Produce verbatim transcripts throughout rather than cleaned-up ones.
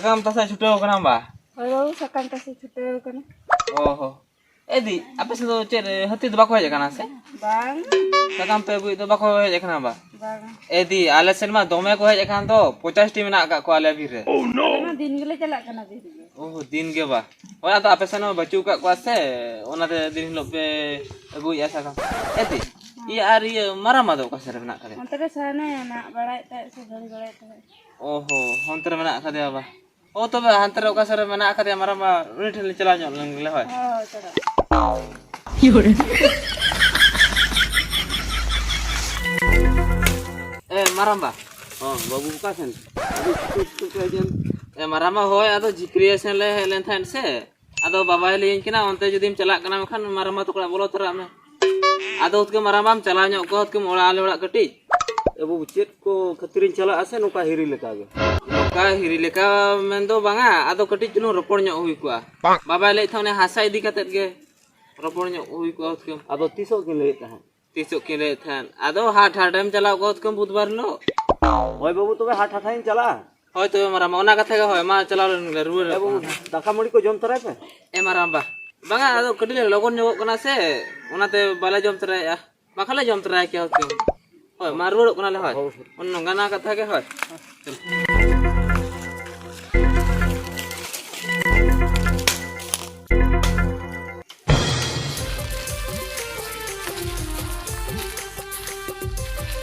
ᱥᱟᱠᱟᱢ ᱛᱟᱥᱮ ᱪᱷᱩᱴᱟᱹᱣ ᱠᱟᱱᱟᱢ ᱵᱟ? ᱦᱳᱭ ᱵᱟᱹᱵᱩ, ᱥᱟᱠᱟᱢ ᱛᱟᱥᱮ ᱪᱷᱩᱴᱟᱹᱣ ᱠᱟᱱᱟ᱾ ᱚ ᱦᱚ᱾ ᱮ ᱫᱤ, ᱟᱯᱮ ᱥᱮᱫ ᱫᱚ ᱪᱮᱫ, ᱦᱟᱹᱛᱤ ᱫᱚ ᱵᱟᱠᱚ ᱦᱮᱡ ᱟᱠᱟᱱᱟ ᱥᱮ? ᱵᱟᱝ᱾ ᱥᱟᱠᱟᱢ ᱯᱮ ᱟᱹᱜᱩᱭᱮᱫ ᱫᱚ, ᱵᱟᱠᱚ ᱦᱮᱡ ᱟᱠᱟᱱᱟ ᱵᱟ? ᱵᱟᱝ᱾ ᱮ ᱫᱤ, ᱟᱞᱮ ᱥᱮᱫ ᱢᱟ ᱫᱚᱢᱮ ᱠᱚ ᱦᱮᱡ ᱟᱠᱟᱱ ᱫᱚ, ᱯᱚᱸᱪᱟᱥ ᱴᱤ ᱢᱮᱱᱟᱜ ᱟᱠᱟᱫ ᱠᱚᱣᱟ ᱟᱞᱮ ᱵᱤᱨ ᱨᱮ᱾ ᱟᱞᱮ ᱢᱟ ᱫᱤᱱ ᱜᱮᱞᱮ ᱪᱟᱞᱟᱜ ᱠᱟᱱᱟ ᱵᱤᱨ ᱜᱮ᱾ ᱚ, ᱫᱤᱱ ᱜᱮ ᱵᱟ? ᱦᱳᱭ, ᱟᱫᱚ ᱟᱯᱮ ᱥᱮᱫ ᱦᱚᱸ ᱵᱟᱹᱪᱩᱜ ᱟᱠᱟᱫ ᱠᱚᱣᱟ ᱥᱮ, ᱚᱱᱟᱛᱮ ᱫᱤᱱ ᱦᱤᱞᱳᱜ ᱯᱮ ᱟᱹᱜᱩᱭᱮᱫᱼᱟ ᱥᱟᱠᱟᱢ᱾ ᱮ ᱫᱤ, ᱤᱭᱟᱹ ᱟᱨ ᱤᱭᱟᱹ ᱢᱟᱨᱟᱝᱵᱟ ᱫᱚ ᱚᱠᱟ ᱥᱮᱫ ᱨᱮ ᱢᱮᱱᱟᱜ ᱟᱠᱟᱫᱮᱭᱟ? ᱚᱱᱛᱮ ᱨᱮ ᱥᱟᱦᱟᱱᱮ ᱢᱟᱜ ᱵᱟᱲᱟᱭᱮᱫ ᱛᱟᱦᱮᱸᱫ ᱥᱮ ᱫᱟᱹᱲ ᱵᱟᱲᱟᱭᱮᱫ ᱛᱟᱦᱮᱸᱫ᱾ ᱚ ᱦᱚ, ᱚᱱᱛᱮ ᱨᱮ ᱢᱮᱱᱟᱜ ᱟᱠᱟᱫᱮᱭᱟ ᱵᱟ? ᱚ, ᱛᱚᱵᱮ ᱦᱟᱱᱛᱮ ᱨᱮ ᱚᱠᱟ ᱥᱮᱫ ᱨᱮ ᱢᱮᱱᱟᱜ ᱟᱠᱟᱫᱮᱭᱟ ᱢᱟᱨᱟᱝᱵᱟ, ᱩᱱᱤ ᱴᱷᱮᱱ ᱞᱮ ᱪᱟᱞᱟᱣ ᱧᱚᱜ ᱞᱮᱱ ᱜᱮᱞᱮ, ᱦᱳᱭ᱾ ᱦᱳᱭ, ᱪᱟᱞᱟᱜ᱾ ᱮ, ᱢᱟᱨᱟᱝᱵᱟ᱾ ᱦᱚᱸ, ᱵᱟᱹᱵᱩ, ᱚᱠᱟ ᱥᱮᱱ? ᱟᱹᱰᱤ ᱪᱷᱩᱴᱩ ᱪᱷᱩᱴᱩ ᱯᱮ ᱦᱤᱡᱩᱜ ᱮᱱ᱾ ᱮ, ᱢᱟᱨᱟᱝᱵᱟ, ᱦᱳᱭ, ᱟᱫᱚ ᱡᱷᱤᱠᱨᱤᱭᱟᱹ ᱥᱮᱱ ᱞᱮ ᱦᱮᱡ ᱞᱮᱱ ᱛᱟᱦᱮᱸᱫ ᱥᱮ᱾ ᱟᱫᱚ ᱵᱟᱵᱟᱭ ᱞᱟᱹᱭᱟᱹᱧ ᱠᱟᱱᱟ, ᱚᱱᱛᱮ ᱡᱩᱫᱤᱢ ᱪᱟᱞᱟᱜ ᱠᱟᱱᱟ, ᱢᱮᱱᱠᱷᱟᱱ ᱢᱟᱨᱟᱝᱵᱟ ᱛᱟᱠᱚ ᱚᱲᱟᱜ ᱵᱚᱞᱚ ᱛᱚᱨᱟᱜ ᱢᱮ᱾ ᱟᱫᱚ ᱦᱩᱛᱠᱟᱹᱢ ᱢᱟᱨᱟᱝᱵᱟᱢ ᱪᱟᱞᱟᱣ ᱧᱚᱜ ᱠᱚᱜᱼᱟ, ᱦᱩᱛᱠᱟᱹᱢ ᱚᱲᱟᱜ, ᱟᱞᱮ ᱚᱲᱟᱜ ᱠᱟᱹᱴᱤᱡ᱾ ᱮ ᱵᱟᱹᱵᱩ, ᱪᱮᱫ ᱠᱚ ᱠᱷᱟᱹᱛᱤᱨᱤᱧ ᱪᱟᱞᱟᱜᱼᱟ ᱥᱮ ᱱᱚᱝᱠᱟ ᱦᱤᱨᱤ ᱞᱮᱠᱟ ᱜᱮ? ᱱᱚᱝᱠᱟ ᱦᱤᱨᱤ ᱞᱮᱠᱟ ᱢᱮᱱ ᱫᱚ ᱵᱟᱝᱟ, ᱟᱫᱚ ᱠᱟᱹᱴᱤᱡ ᱪᱩᱞᱩᱝ ᱨᱚᱯᱚᱲ ᱧᱚᱜ ᱦᱩᱭ ᱠᱚᱜᱼᱟ᱾ ᱵᱟᱵᱟᱭ ᱞᱟᱹᱭᱮᱫ ᱛᱟᱦᱮᱸ, ᱚᱱᱮ ᱦᱟᱥᱟ ᱤᱫᱤ ᱠᱟᱛᱮᱫ ᱜᱮ ᱨᱚᱯᱚᱲ ᱧᱚᱜ ᱦᱩᱭ ᱠᱚᱜᱼᱟ ᱦᱩᱛᱠᱟᱹᱢ᱾ ᱟᱫᱚ ᱛᱤᱥᱚᱜ ᱠᱤᱱ ᱞᱟᱹᱭᱮᱫ ᱛᱟᱦᱮᱸᱫ? ᱛᱤᱥᱚᱜ ᱠᱤᱱ ᱞᱟᱹᱭᱮᱫ ᱛᱟᱦᱮᱸᱫ? ᱟᱫᱚ ᱦᱟᱴ ᱦᱟᱴᱮᱢ ᱪᱟᱞᱟᱣ ᱠᱚᱜᱼᱟ ᱦᱩᱛᱠᱟᱹᱢ ᱵᱩᱫᱷᱵᱟᱨ ᱦᱤᱞᱳᱜ᱾ ᱦᱳᱭ ᱵᱟᱹᱵᱩ, ᱛᱚᱵᱮ ᱦᱟᱴ ᱦᱟᱴ ᱤᱧ ᱪᱟᱞᱟᱜᱼᱟ᱾ ᱦᱳᱭ ᱛᱚᱵᱮ ᱢᱟᱨᱟᱝᱵᱟ, ᱚᱱᱟ ᱠᱟᱛᱷᱟ ᱜᱮ, ᱦᱳᱭ, ᱢᱟ ᱪᱟᱞᱟᱣ ᱞᱮᱱ ᱜᱮᱞᱮ, ᱨᱩᱣᱟᱹᱲ ᱮ ᱵᱟᱹᱵᱩ, ᱠᱟᱱᱟ᱾ ᱫᱟᱠᱟ ᱢᱟᱹᱲᱤ ᱠᱚ ᱡᱚᱢ ᱛᱚᱨᱟᱭ ᱯᱮ᱾ ᱮ ᱢᱟᱨᱟᱝᱵᱟ, ᱵᱟᱝᱟ, ᱟᱫᱚ ᱠᱟᱹᱴᱤᱡ ᱞᱮ ᱞᱚᱜᱚᱱ ᱧᱚᱜᱚᱜ ᱠᱟᱱᱟ ᱥᱮ, ᱚᱱᱟᱛᱮ ᱵᱟᱞᱮ ᱡᱚᱢ ᱛᱚᱨᱟᱭᱮᱫᱼᱟ᱾ ᱵᱟᱠᱷᱟᱱ ᱞᱮ ᱡᱚᱢ ᱛᱚᱨᱟᱭ ᱠᱮᱭᱟ ᱦᱳᱭ᱾ ᱦᱳᱭ, ᱢᱟ ᱨᱩᱣᱟᱹᱲᱚᱜ ᱠᱟᱱᱟᱞᱮ, ᱦᱳᱭ᱾ ᱦᱳᱭ᱾ ᱚᱱ ᱱᱚᱝᱠᱟᱱᱟᱜ ᱠᱟᱛᱷᱟ ᱜᱮ, ᱦᱳᱭ᱾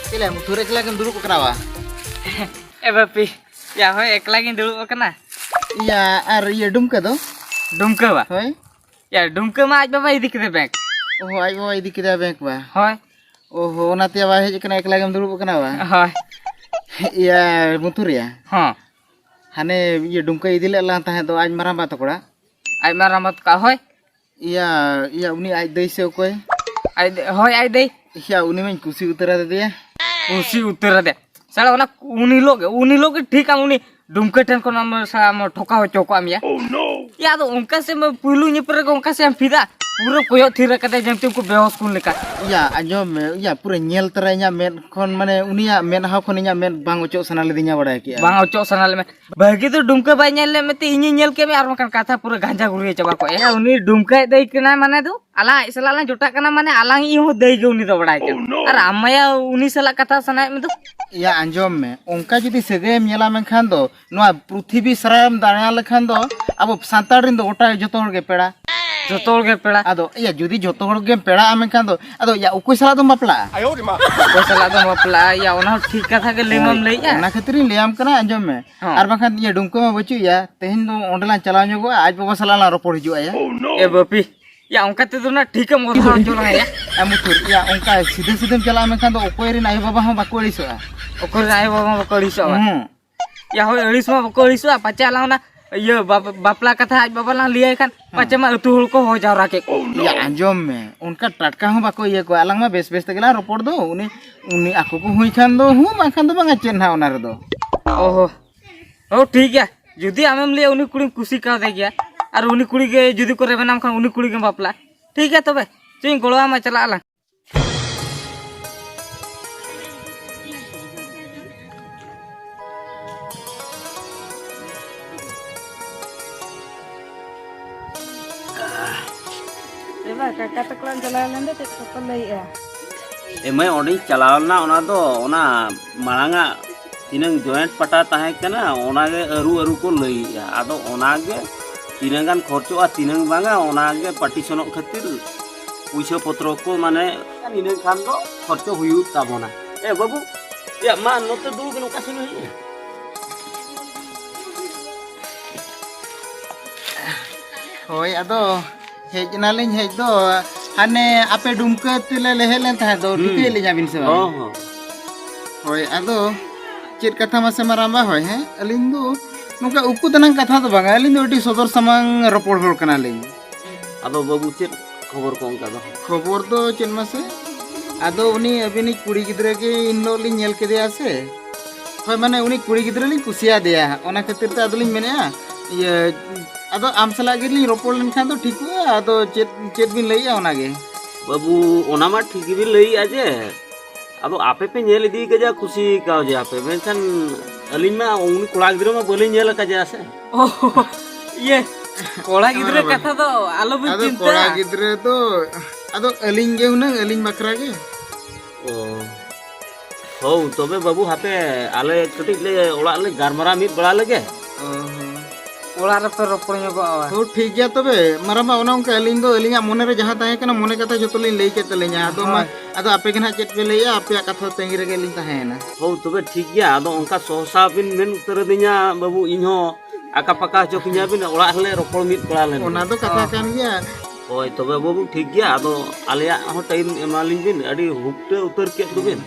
ᱪᱮᱫ ᱞᱮ ᱢᱩᱛᱷᱩᱨ ᱮᱠᱞᱟ ᱜᱮᱢ ᱫᱩᱲᱩᱵ ᱟᱠᱟᱱᱟ ᱵᱟ? ᱮ ᱵᱟᱯᱤ, ᱭᱟ ᱦᱳᱭ, ᱮᱠᱞᱟ ᱜᱤᱧ ᱫᱩᱲᱩᱵ ᱟᱠᱟᱱᱟ᱾ ᱭᱟ, ᱟᱨ ᱤᱭᱟᱹ ᱰᱩᱢᱠᱟᱹ ᱫᱚ? ᱰᱩᱢᱠᱟᱹ ᱵᱟ? ᱦᱳᱭ᱾ ᱭᱟ, ᱰᱩᱢᱠᱟᱹ ᱢᱟ ᱟᱡ ᱵᱟᱵᱟᱭ ᱤᱫᱤ ᱠᱮᱫᱟ ᱵᱮᱝᱠ᱾ ᱚ, ᱟᱡ ᱵᱟᱵᱟᱭ ᱤᱫᱤ ᱠᱮᱫᱟ ᱵᱮᱝᱠ ᱵᱟ? ᱦᱳᱭ᱾ ᱚ ᱦᱚ, ᱚᱱᱟᱛᱮ ᱵᱟᱭ ᱦᱮᱡ ᱟᱠᱟᱱᱟ, ᱮᱠᱞᱟ ᱜᱮᱢ ᱫᱩᱲᱩᱵ ᱟᱠᱟᱱᱟ ᱵᱟ? ᱦᱳᱭ᱾ ᱭᱟ, ᱢᱩᱛᱷᱩᱨᱤᱭᱟ᱾ ᱦᱚᱸ᱾ ᱦᱟᱱᱮ ᱤᱭᱟᱹ ᱰᱩᱢᱠᱟᱹ ᱤᱫᱤ ᱞᱮᱫ ᱞᱟᱝ ᱛᱟᱦᱮᱸᱫ ᱫᱚ ᱟᱡ ᱢᱟᱨᱟᱝᱵᱟ ᱛᱟᱠᱚ ᱚᱲᱟᱜ᱾ ᱟᱡ ᱢᱟᱨᱟᱝᱵᱟ ᱛᱟᱠᱚ, ᱦᱳᱭ᱾ ᱤᱭᱟ, ᱤᱭᱟ, ᱩᱱᱤ ᱟᱡ ᱫᱟᱹᱭ ᱥᱮ ᱚᱠᱚᱭ? ᱟᱡ ᱫᱟᱹᱭ, ᱦᱳᱭ, ᱟᱡ ᱫᱟᱹᱭ᱾ ᱤᱭᱟ, ᱩᱱᱤ ᱢᱟᱧ ᱠᱩᱥᱤ ᱩᱛᱟᱹᱨ ᱟᱫᱮᱭᱟ᱾ ᱠᱩᱥᱤ ᱩᱛᱟᱹᱨ ᱟᱫᱮ᱾ ᱥᱟᱞᱟ ᱚᱱᱟ ᱩᱱ ᱦᱤᱞᱳᱜ ᱜᱮ, ᱩᱱ ᱦᱤᱞᱳᱜ ᱜᱮ ᱴᱷᱤᱠ ᱟᱢ ᱩᱱᱤ ᱰᱩᱢᱠᱟᱹ ᱴᱷᱮᱱ ᱠᱷᱚᱱ ᱟᱢ ᱥᱟ-, ᱟᱢ ᱴᱷᱚᱠᱟᱣ ᱦᱚᱪᱚ ᱠᱚᱣᱟᱢ ᱭᱟ᱾ Oh, no! ᱭᱟ, ᱟᱫᱚ ᱚᱱᱠᱟ ᱥᱮ ᱢᱟ ᱯᱩᱭᱞᱩ ᱧᱮᱯᱮᱞ ᱨᱮᱜᱮ ᱚᱱᱠᱟ ᱥᱮ ᱟᱢ ᱯᱷᱤᱫᱟ, ᱯᱩᱨᱟᱹ ᱠᱚᱭᱚᱜ ᱛᱷᱤᱨ ᱟᱠᱟᱫᱟᱭ ᱡᱮᱢᱛᱤ ᱩᱱᱠᱩ ᱵᱮᱦᱚᱥ ᱠᱚ ᱞᱮᱠᱟ᱾ ᱭᱟ, ᱟᱸᱡᱚᱢ ᱢᱮ, ᱭᱟ, ᱯᱩᱨᱟᱹ ᱧᱮᱞ ᱛᱚᱨᱟ ᱤᱧᱟᱹᱜ ᱢᱮᱫ ᱠᱷᱚᱱ, ᱢᱟᱱᱮ, ᱩᱱᱤᱭᱟᱜ ᱢᱮᱫᱦᱟ ᱠᱷᱚᱱ ᱤᱧᱟᱹᱜ ᱢᱮᱫ ᱵᱟᱝ ᱚᱪᱚᱜ ᱥᱟᱱᱟ ᱞᱤᱫᱤᱧᱟ, ᱵᱟᱲᱟᱭ ᱠᱮᱜᱼᱟ᱾ ᱵᱟᱝ ᱚᱪᱚᱜ ᱥᱟᱱᱟ ᱞᱮ ᱢᱮ᱾ ᱵᱷᱟᱹᱜᱤ ᱫᱚ ᱰᱩᱢᱠᱟᱹ ᱵᱟᱭ ᱧᱮᱞ ᱞᱮᱫ ᱢᱮᱛᱮ ᱤᱧᱤᱧ ᱧᱮᱞ ᱠᱮᱫ ᱢᱮ, ᱟᱨ ᱵᱟᱝᱠᱷᱟᱱ ᱠᱟᱛᱷᱟ ᱯᱩᱨᱟᱹ ᱜᱟᱸᱡᱟ ᱜᱩᱨᱤᱭᱟᱹ ᱪᱟᱵᱟ ᱠᱚᱜᱼᱟ᱾ ᱭᱟ, ᱩᱱᱤ ᱰᱩᱢᱠᱟᱹ ᱫᱟᱹᱭ ᱠᱟᱱᱟᱭ ᱢᱟᱱᱮ ᱫᱚ, ᱟᱞᱟᱝ ᱟᱡ ᱥᱟᱞᱟᱜ ᱞᱟᱝ ᱡᱚᱴᱟᱜ ᱠᱟᱱᱟ ᱢᱟᱱᱮ, ᱟᱞᱟᱝ ᱤᱡ ᱦᱚᱸ ᱫᱟᱹᱭ ᱜᱮ ᱩᱱᱤ ᱫᱚ, ᱵᱟᱲᱟᱭ ᱠᱮᱜᱼᱟ᱾ Oh, no! ᱟᱨ ᱟᱢ ᱢᱟᱭᱟ ᱩᱱᱤ ᱥᱟᱞᱟᱜ ᱠᱟᱛᱷᱟ ᱥᱟᱱᱟᱭᱮᱫ ᱢᱮ ᱫᱚ᱾ ᱭᱟ, ᱟᱸᱡᱚᱢ ᱢᱮ, ᱚᱱᱠᱟ ᱡᱩᱫᱤ ᱥᱟᱹᱜᱟᱹᱭᱮᱢ ᱧᱮᱞᱟ ᱢᱮᱱᱠᱷᱟᱱ ᱫᱚ, ᱱᱚᱣᱟ ᱯᱨᱤᱛᱷᱤᱵᱤ ᱥᱟᱨᱟᱢ ᱫᱟᱬᱟ ᱞᱮᱠᱷᱟᱱ ᱫᱚ ᱟᱵᱚ ᱥᱟᱱᱛᱟᱲ ᱨᱮᱱ ᱫᱚ ᱜᱚᱴᱟ ᱡᱚᱛᱚ ᱦᱚᱲ ᱜᱮ ᱯᱮᱲᱟ᱾ ᱡᱚᱛᱚ ᱦᱚᱲ ᱜᱮ ᱯᱮᱲᱟ᱾ ᱟᱫᱚ ᱭᱟ, ᱡᱩᱫᱤ ᱡᱚᱛᱚ ᱦᱚᱲ ᱜᱮᱢ ᱯᱮᱲᱟᱜᱼᱟ ᱢᱮᱱᱠᱷᱟᱱ ᱫᱚ, ᱟᱫᱚ ᱭᱟ, ᱚᱠᱚᱭ ᱥᱟᱞᱟᱜ ᱫᱚᱢ ᱵᱟᱯᱞᱟᱜᱼᱟ? ᱚᱠᱚᱭ ᱥᱟᱞᱟᱜ ᱫᱚᱢ ᱵᱟᱯᱞᱟᱜᱼᱟ? ᱭᱟ, ᱚᱱᱟ ᱦᱚᱸ ᱴᱷᱤᱠ ᱠᱟᱛᱷᱟ ᱜᱮ ᱞᱟᱹᱭ ᱢᱟᱢ ᱞᱟᱹᱭᱮᱜᱼᱟ᱾ ᱚᱱᱟ ᱠᱷᱟᱹᱛᱤᱨᱤᱧ ᱞᱟᱹᱭᱟᱢ ᱠᱟᱱᱟ, ᱟᱸᱡᱚᱢ ᱢᱮ᱾ ᱦᱚᱸ᱾ ᱟᱨ ᱵᱟᱝᱠᱷᱟᱱ ᱤᱭᱟᱹ ᱰᱩᱢᱠᱟᱹ ᱢᱟ ᱵᱟᱹᱪᱩᱜ ᱭᱟ, ᱛᱮᱦᱮᱧ ᱫᱚ ᱚᱸᱰᱮ ᱞᱟᱝ ᱪᱟᱞᱟᱣ ᱧᱚᱜᱚᱜᱼᱟ, ᱟᱡ ᱵᱟᱵᱟ ᱥᱟᱞᱟᱜ ᱞᱟᱝ ᱨᱚᱯᱚᱲ ᱦᱤᱡᱩᱜᱼᱟ ᱭᱟ᱾ ᱮ ᱵᱟᱹᱯᱤ, ᱭᱟ, ᱚᱱᱠᱟ ᱛᱮᱫᱚ ᱱᱟ ᱴᱷᱤᱠᱮᱢ ᱜᱚᱛᱷᱟ ᱦᱚᱪᱚ ᱞᱟᱝᱟ ᱭᱟ᱾ ᱮ ᱢᱩᱛᱷᱩᱨ, ᱭᱟ, ᱚᱱᱠᱟ ᱥᱤᱫᱷᱟᱹ ᱥᱤᱫᱷᱟᱹᱢ ᱪᱟᱞᱟᱜᱼᱟ ᱢᱮᱱᱠᱷᱟᱱ ᱫᱚ ᱚᱠᱚᱭ ᱨᱮᱱ ᱟᱭᱳ ᱵᱟᱵᱟ ᱦᱚᱸ ᱵᱟᱠᱚ ᱟᱹᱲᱤᱥᱚᱜᱼᱟ᱾ ᱚᱠᱚᱭ ᱨᱮᱱ ᱟᱭᱳ ᱵᱟᱵᱟ ᱦᱚᱸ ᱵᱟᱠᱚ ᱟᱹᱲᱤᱥᱚᱜᱼᱟ? ᱦᱩᱸ᱾ ᱭᱟ ᱦᱳᱭ, ᱟᱹᱲᱤᱥ ᱢᱟ ᱵᱟᱠᱚ ᱟᱹᱲᱤᱥᱚᱜᱼᱟ, ᱯᱟᱪᱮ ᱟᱞᱟᱝ ᱚᱱᱟ ᱤᱭᱟᱹ ᱵᱟᱯ-, ᱵᱟᱯᱞᱟ ᱠᱟᱛᱷᱟ ᱟᱡ ᱵᱟᱵᱟ ᱞᱟᱝ ᱞᱟᱹᱭᱟᱭ ᱠᱷᱟᱱ ᱦᱮᱸ᱾ ᱯᱟᱪᱮ ᱢᱟ ᱟᱹᱛᱩ ᱦᱚᱲ ᱠᱚ ᱦᱚᱦᱚ ᱡᱟᱣᱨᱟ ᱠᱮᱫ ᱠᱚ᱾ ᱭᱟ, ᱟᱸᱡᱚᱢ ᱢᱮ, ᱚᱱᱠᱟ ᱴᱟᱴᱠᱟ ᱦᱚᱸ ᱵᱟᱠᱚ ᱤᱭᱟᱹ ᱠᱚᱣᱟ, ᱟᱞᱟᱝ ᱢᱟ ᱵᱮᱥ ᱵᱮᱥ ᱛᱮᱜᱮ ᱞᱟᱝ ᱨᱚᱯᱚᱲ ᱫᱚ, ᱩᱱᱤ, ᱩᱱᱤ ᱟᱠᱚ ᱠᱚ ᱦᱩᱭ ᱠᱷᱟᱱ ᱫᱚ ᱦᱩᱸ, ᱵᱟᱝᱠᱷᱟᱱ ᱫᱚ ᱵᱟᱝᱟ, ᱪᱮᱫ ᱱᱟᱦᱟᱜ ᱚᱱᱟ ᱨᱮᱫᱚ᱾ ᱚᱦᱚ, ᱦᱚᱸ ᱴᱷᱤᱠ ᱜᱮᱭᱟ, ᱡᱩᱫᱤ ᱟᱢᱮᱢ ᱞᱟᱹᱭᱟ ᱩᱱᱤ ᱠᱩᱲᱤᱢ ᱠᱩᱥᱤ ᱠᱟᱣᱫᱮ ᱜᱮᱭᱟ, ᱟᱨ ᱩᱱᱤ ᱠᱩᱲᱤ ᱜᱮ ᱡᱩᱫᱤ ᱠᱚ ᱨᱮᱵᱮᱱᱟᱢ ᱠᱷᱟᱱ ᱩᱱᱤ ᱠᱩᱲᱤ ᱜᱮᱢ ᱵᱟᱯᱞᱟᱜᱼᱟ, ᱴᱷᱤᱠ ᱜᱮᱭᱟ ᱛᱚᱵᱮ, ᱪᱮᱫ ᱤᱧ ᱜᱚᱲᱚᱣᱟᱢᱟ, ᱪᱟᱞᱟᱜ ᱟᱞᱟᱝ᱾ ᱮ ᱵᱟ, ᱠᱟᱠᱟ ᱛᱟᱠᱚ ᱚᱲᱟᱜ ᱤᱧ ᱪᱟᱞᱟᱣ ᱞᱮᱱ ᱫᱚ ᱪᱮᱫ ᱠᱚᱠᱚ ᱞᱟᱹᱭᱮᱜᱼᱟ? ᱮ ᱢᱟᱹᱭ, ᱚᱸᱰᱮᱧ ᱪᱟᱞᱟᱣ ᱞᱮᱱᱟ, ᱚᱱᱟ ᱫᱚ ᱚᱱᱟ ᱢᱟᱲᱟᱝᱟᱜ ᱛᱤᱱᱟᱹᱝ joint ᱯᱟᱴᱟ ᱛᱟᱦᱮᱸ ᱠᱟᱱᱟ, ᱚᱱᱟᱜᱮ ᱟᱹᱨᱩ ᱟᱹᱨᱩ ᱠᱚ ᱞᱟᱹᱭᱮᱜᱼᱟ᱾ ᱟᱫᱚ ᱚᱱᱟᱜᱮ ᱛᱤᱱᱟᱹᱝ ᱜᱟᱱ ᱠᱷᱚᱨᱪᱚᱜᱼᱟ, ᱛᱤᱱᱟᱹᱝ ᱵᱟᱝᱟ, ᱚᱱᱟᱜᱮ partitionᱚᱜ ᱠᱷᱟᱹᱛᱤᱨ ᱯᱩᱭᱥᱟᱹ ᱯᱚᱛᱨᱚ ᱠᱚ, ᱢᱟᱱᱮ, ᱤᱱᱟᱹ ᱠᱷᱟᱱ ᱫᱚ ᱠᱷᱚᱨᱪᱚ ᱦᱩᱭᱩᱜ ᱛᱟᱵᱚᱱᱟ᱾ ᱮ ᱵᱟᱹᱵᱩ, ᱮ ᱢᱟ, ᱱᱚᱛᱮ ᱫᱩᱲᱩᱵ ᱵᱮᱱ, ᱚᱠᱟ ᱥᱮᱱ ᱦᱩᱭᱩᱜᱼᱟ? ᱦᱳᱭ, ᱟᱫᱚ ᱦᱮᱡ ᱮᱱᱟᱞᱤᱧ ᱦᱮᱡ ᱫᱚ, ᱦᱟᱱᱮ ᱟᱯᱮ ᱰᱩᱢᱠᱟᱹ ᱛᱮᱞᱮ ᱞᱮ ᱦᱮᱡ ᱞᱮᱱ ᱛᱟᱦᱮᱸᱫ ᱫᱚ, ᱦᱩᱸ᱾ ᱴᱷᱤᱠᱟᱹᱭᱮᱫ ᱞᱤᱧᱟ ᱵᱤᱱ ᱥᱮ ᱵᱟᱝ? ᱦᱚᱸ, ᱦᱚᱸ᱾ ᱦᱳᱭ, ᱟᱫᱚ ᱪᱮᱫ ᱠᱟᱛᱷᱟ ᱢᱟᱥᱮ ᱢᱟᱨᱟᱝᱵᱟ? ᱦᱳᱭ, ᱦᱮᱸ, ᱟᱹᱞᱤᱧ ᱫᱚ ᱱᱚᱝᱠᱟ ᱩᱠᱩ ᱫᱟᱱᱟᱝ ᱠᱟᱛᱷᱟ ᱫᱚ ᱵᱟᱝᱟ, ᱟᱹᱞᱤᱧ ᱫᱚ ᱟᱹᱰᱤ ᱥᱚᱫᱚᱨ ᱥᱟᱢᱟᱝ ᱨᱚᱯᱚᱲ ᱦᱚᱲ ᱠᱟᱱᱟᱞᱤᱧ᱾ ᱟᱫᱚ ᱵᱟᱹᱵᱩ, ᱪᱮᱫ ᱠᱷᱚᱵᱚᱨ ᱠᱚ ᱚᱱᱠᱟ ᱫᱚ? ᱠᱷᱚᱵᱚᱨ ᱫᱚ ᱪᱮᱫ ᱢᱟᱥᱮ? ᱟᱫᱚ ᱩᱱᱤ ᱟᱹᱵᱤᱱᱤᱡ ᱠᱩᱲᱤ ᱜᱤᱫᱽᱨᱟᱹ ᱜᱮ ᱤᱱ ᱦᱤᱞᱳᱜ ᱞᱤᱧ ᱧᱮᱞ ᱠᱮᱫᱮᱭᱟ ᱥᱮ, ᱦᱳᱭ, ᱢᱟᱱᱮ ᱩᱱᱤ ᱠᱩᱲᱤ ᱜᱤᱫᱽᱨᱟᱹ ᱞᱤᱧ ᱠᱩᱥᱤᱭᱟᱫᱮᱭᱟ, ᱚᱱᱟ ᱠᱷᱟᱹᱛᱤᱨ ᱛᱮ ᱟᱫᱚᱞᱤᱧ ᱢᱮᱱᱮᱫᱼᱟ, ᱤᱭᱟᱹ, ᱟᱫᱚ ᱟᱢ ᱥᱟᱞᱟᱜ ᱜᱮᱞᱤᱧ ᱨᱚᱯᱚᱲ ᱞᱮᱱᱠᱷᱟᱱ ᱫᱚ ᱴᱷᱤᱠᱚᱜᱼᱟ᱾ ᱟᱫᱚ ᱪᱮᱫ, ᱪᱮᱫ ᱵᱤᱱ ᱞᱟᱹᱭᱮᱫᱼᱟ ᱚᱱᱟᱜᱮ? ᱵᱟᱹᱵᱩ, ᱚᱱᱟ ᱢᱟ ᱴᱷᱤᱠ ᱜᱮᱵᱤᱱ ᱞᱟᱹᱭᱮᱫᱼᱟ ᱡᱮ ᱟᱫᱚ ᱟᱯᱮ ᱯᱮ ᱧᱮᱞ ᱤᱫᱤ ᱠᱟᱫᱮᱭᱟ, ᱠᱩᱥᱤ ᱠᱟᱣᱫᱮᱭᱟ ᱯᱮ, ᱢᱮᱱᱠᱷᱟᱱ ᱟᱹᱞᱤᱧ ᱢᱟ ᱩᱱᱤ ᱠᱚᱲᱟ ᱜᱤᱫᱽᱨᱟᱹ ᱢᱟ ᱵᱟᱹᱞᱤᱧ ᱧᱮᱞ ᱟᱠᱟᱫᱮᱭᱟ ᱥᱮ᱾ ᱚ, ᱤᱭᱟᱹ, ᱠᱚᱲᱟ ᱜᱤᱫᱽᱨᱟᱹ ᱦᱳᱭ᱾ ᱠᱟᱛᱷᱟ ᱫᱚ ᱟᱞᱚᱵᱤᱱ ᱟᱫᱚ ᱪᱤᱱᱛᱟᱹᱜᱼᱟ᱾ ᱠᱚᱲᱟ ᱜᱤᱫᱽᱨᱟᱹ ᱫᱚ, ᱟᱫᱚ ᱟᱹᱞᱤᱧ ᱜᱮ ᱦᱩᱱᱟᱹᱝ, ᱟᱹᱞᱤᱧ ᱵᱟᱠᱷᱨᱟ ᱜᱮ᱾ ᱚ, ᱦᱳ, ᱛᱚᱵᱮ ᱵᱟᱹᱵᱩ, ᱦᱟᱯᱮ ᱟᱞᱮ ᱠᱟᱹᱴᱤᱡ ᱞᱮ ᱚᱲᱟᱜ ᱞᱮ ᱜᱟᱞᱢᱟᱨᱟᱣ ᱢᱤᱫ ᱵᱟᱲᱟ ᱞᱮᱜᱮ᱾ ᱚ ᱦᱚᱸ᱾ ᱚᱲᱟᱜ ᱨᱮᱯᱮ ᱨᱚᱯᱚᱲ ᱧᱚᱜᱚᱜᱼᱟ ᱵᱟ? ᱦᱳ, ᱴᱷᱤᱠ ᱜᱮᱭᱟ ᱛᱚᱵᱮ᱾ ᱢᱟᱨᱟᱝᱵᱟ, ᱚᱱᱮ ᱚᱱᱠᱟ ᱟᱹᱞᱤᱧ ᱫᱚ ᱟᱹᱞᱤᱧᱟᱜ ᱢᱚᱱᱮᱨᱮ ᱡᱟᱦᱟᱸ ᱛᱟᱦᱮᱸ ᱠᱟᱱᱟ, ᱢᱚᱱᱮ ᱠᱟᱛᱷᱟ ᱡᱷᱚᱛᱚ ᱞᱤᱧ ᱞᱟᱹᱭ ᱠᱮᱫ ᱛᱟᱹᱞᱤᱧᱟ᱾ ᱟᱫᱚ ᱢᱟ, ᱦᱳᱭ᱾ ᱟᱫᱚ ᱟᱯᱮ ᱜᱮ ᱱᱟᱦᱟᱜ ᱪᱮᱫ ᱯᱮ ᱞᱟᱹᱭᱮᱜᱼᱟ, ᱟᱯᱮᱭᱟᱜ ᱠᱟᱛᱷᱟ ᱛᱟᱺᱜᱤ ᱨᱮᱜᱮ ᱞᱤᱧ ᱛᱟᱦᱮᱸᱭᱮᱱᱟ᱾ ᱦᱳ, ᱛᱚᱵᱮ ᱴᱷᱤᱠ ᱜᱮᱭᱟ᱾ ᱟᱫᱚ ᱚᱱᱠᱟ ᱥᱚᱦᱥᱟ ᱵᱤᱱ ᱢᱮᱱ ᱩᱛᱟᱹᱨ ᱟᱹᱫᱤᱧᱟ ᱵᱟᱹᱵᱩ, ᱤᱧ ᱦᱚᱸ ᱟᱠᱟ ᱯᱟᱠᱟ ᱦᱚᱪᱚ ᱠᱤᱧᱟ ᱵᱤᱱ, ᱚᱲᱟᱜ ᱨᱮᱞᱮ ᱨᱚᱯᱚᱲ ᱢᱤᱫ ᱵᱟᱲᱟ ᱞᱮᱱ᱾ ᱚᱱᱟ ᱫᱚ ᱠᱟᱛᱷᱟ ᱦᱚᱸ᱾ ᱠᱟᱱ ᱜᱮᱭᱟ᱾ ᱦᱳᱭ, ᱛᱚᱵᱮ ᱵᱟᱹᱵᱩ, ᱴᱷᱤᱠ ᱜᱮᱭᱟ᱾ ᱟᱫᱚ ᱟᱞᱮᱭᱟᱜ ᱦᱚᱸ ᱴᱟᱭᱤᱢ ᱮᱢᱟᱞᱤᱧ ᱵᱤᱱ, ᱟᱹᱰᱤ ᱦᱩᱠᱴᱟᱹ ᱩᱛᱟᱹᱨ ᱠᱮᱫ ᱫᱚᱵᱤᱱ᱾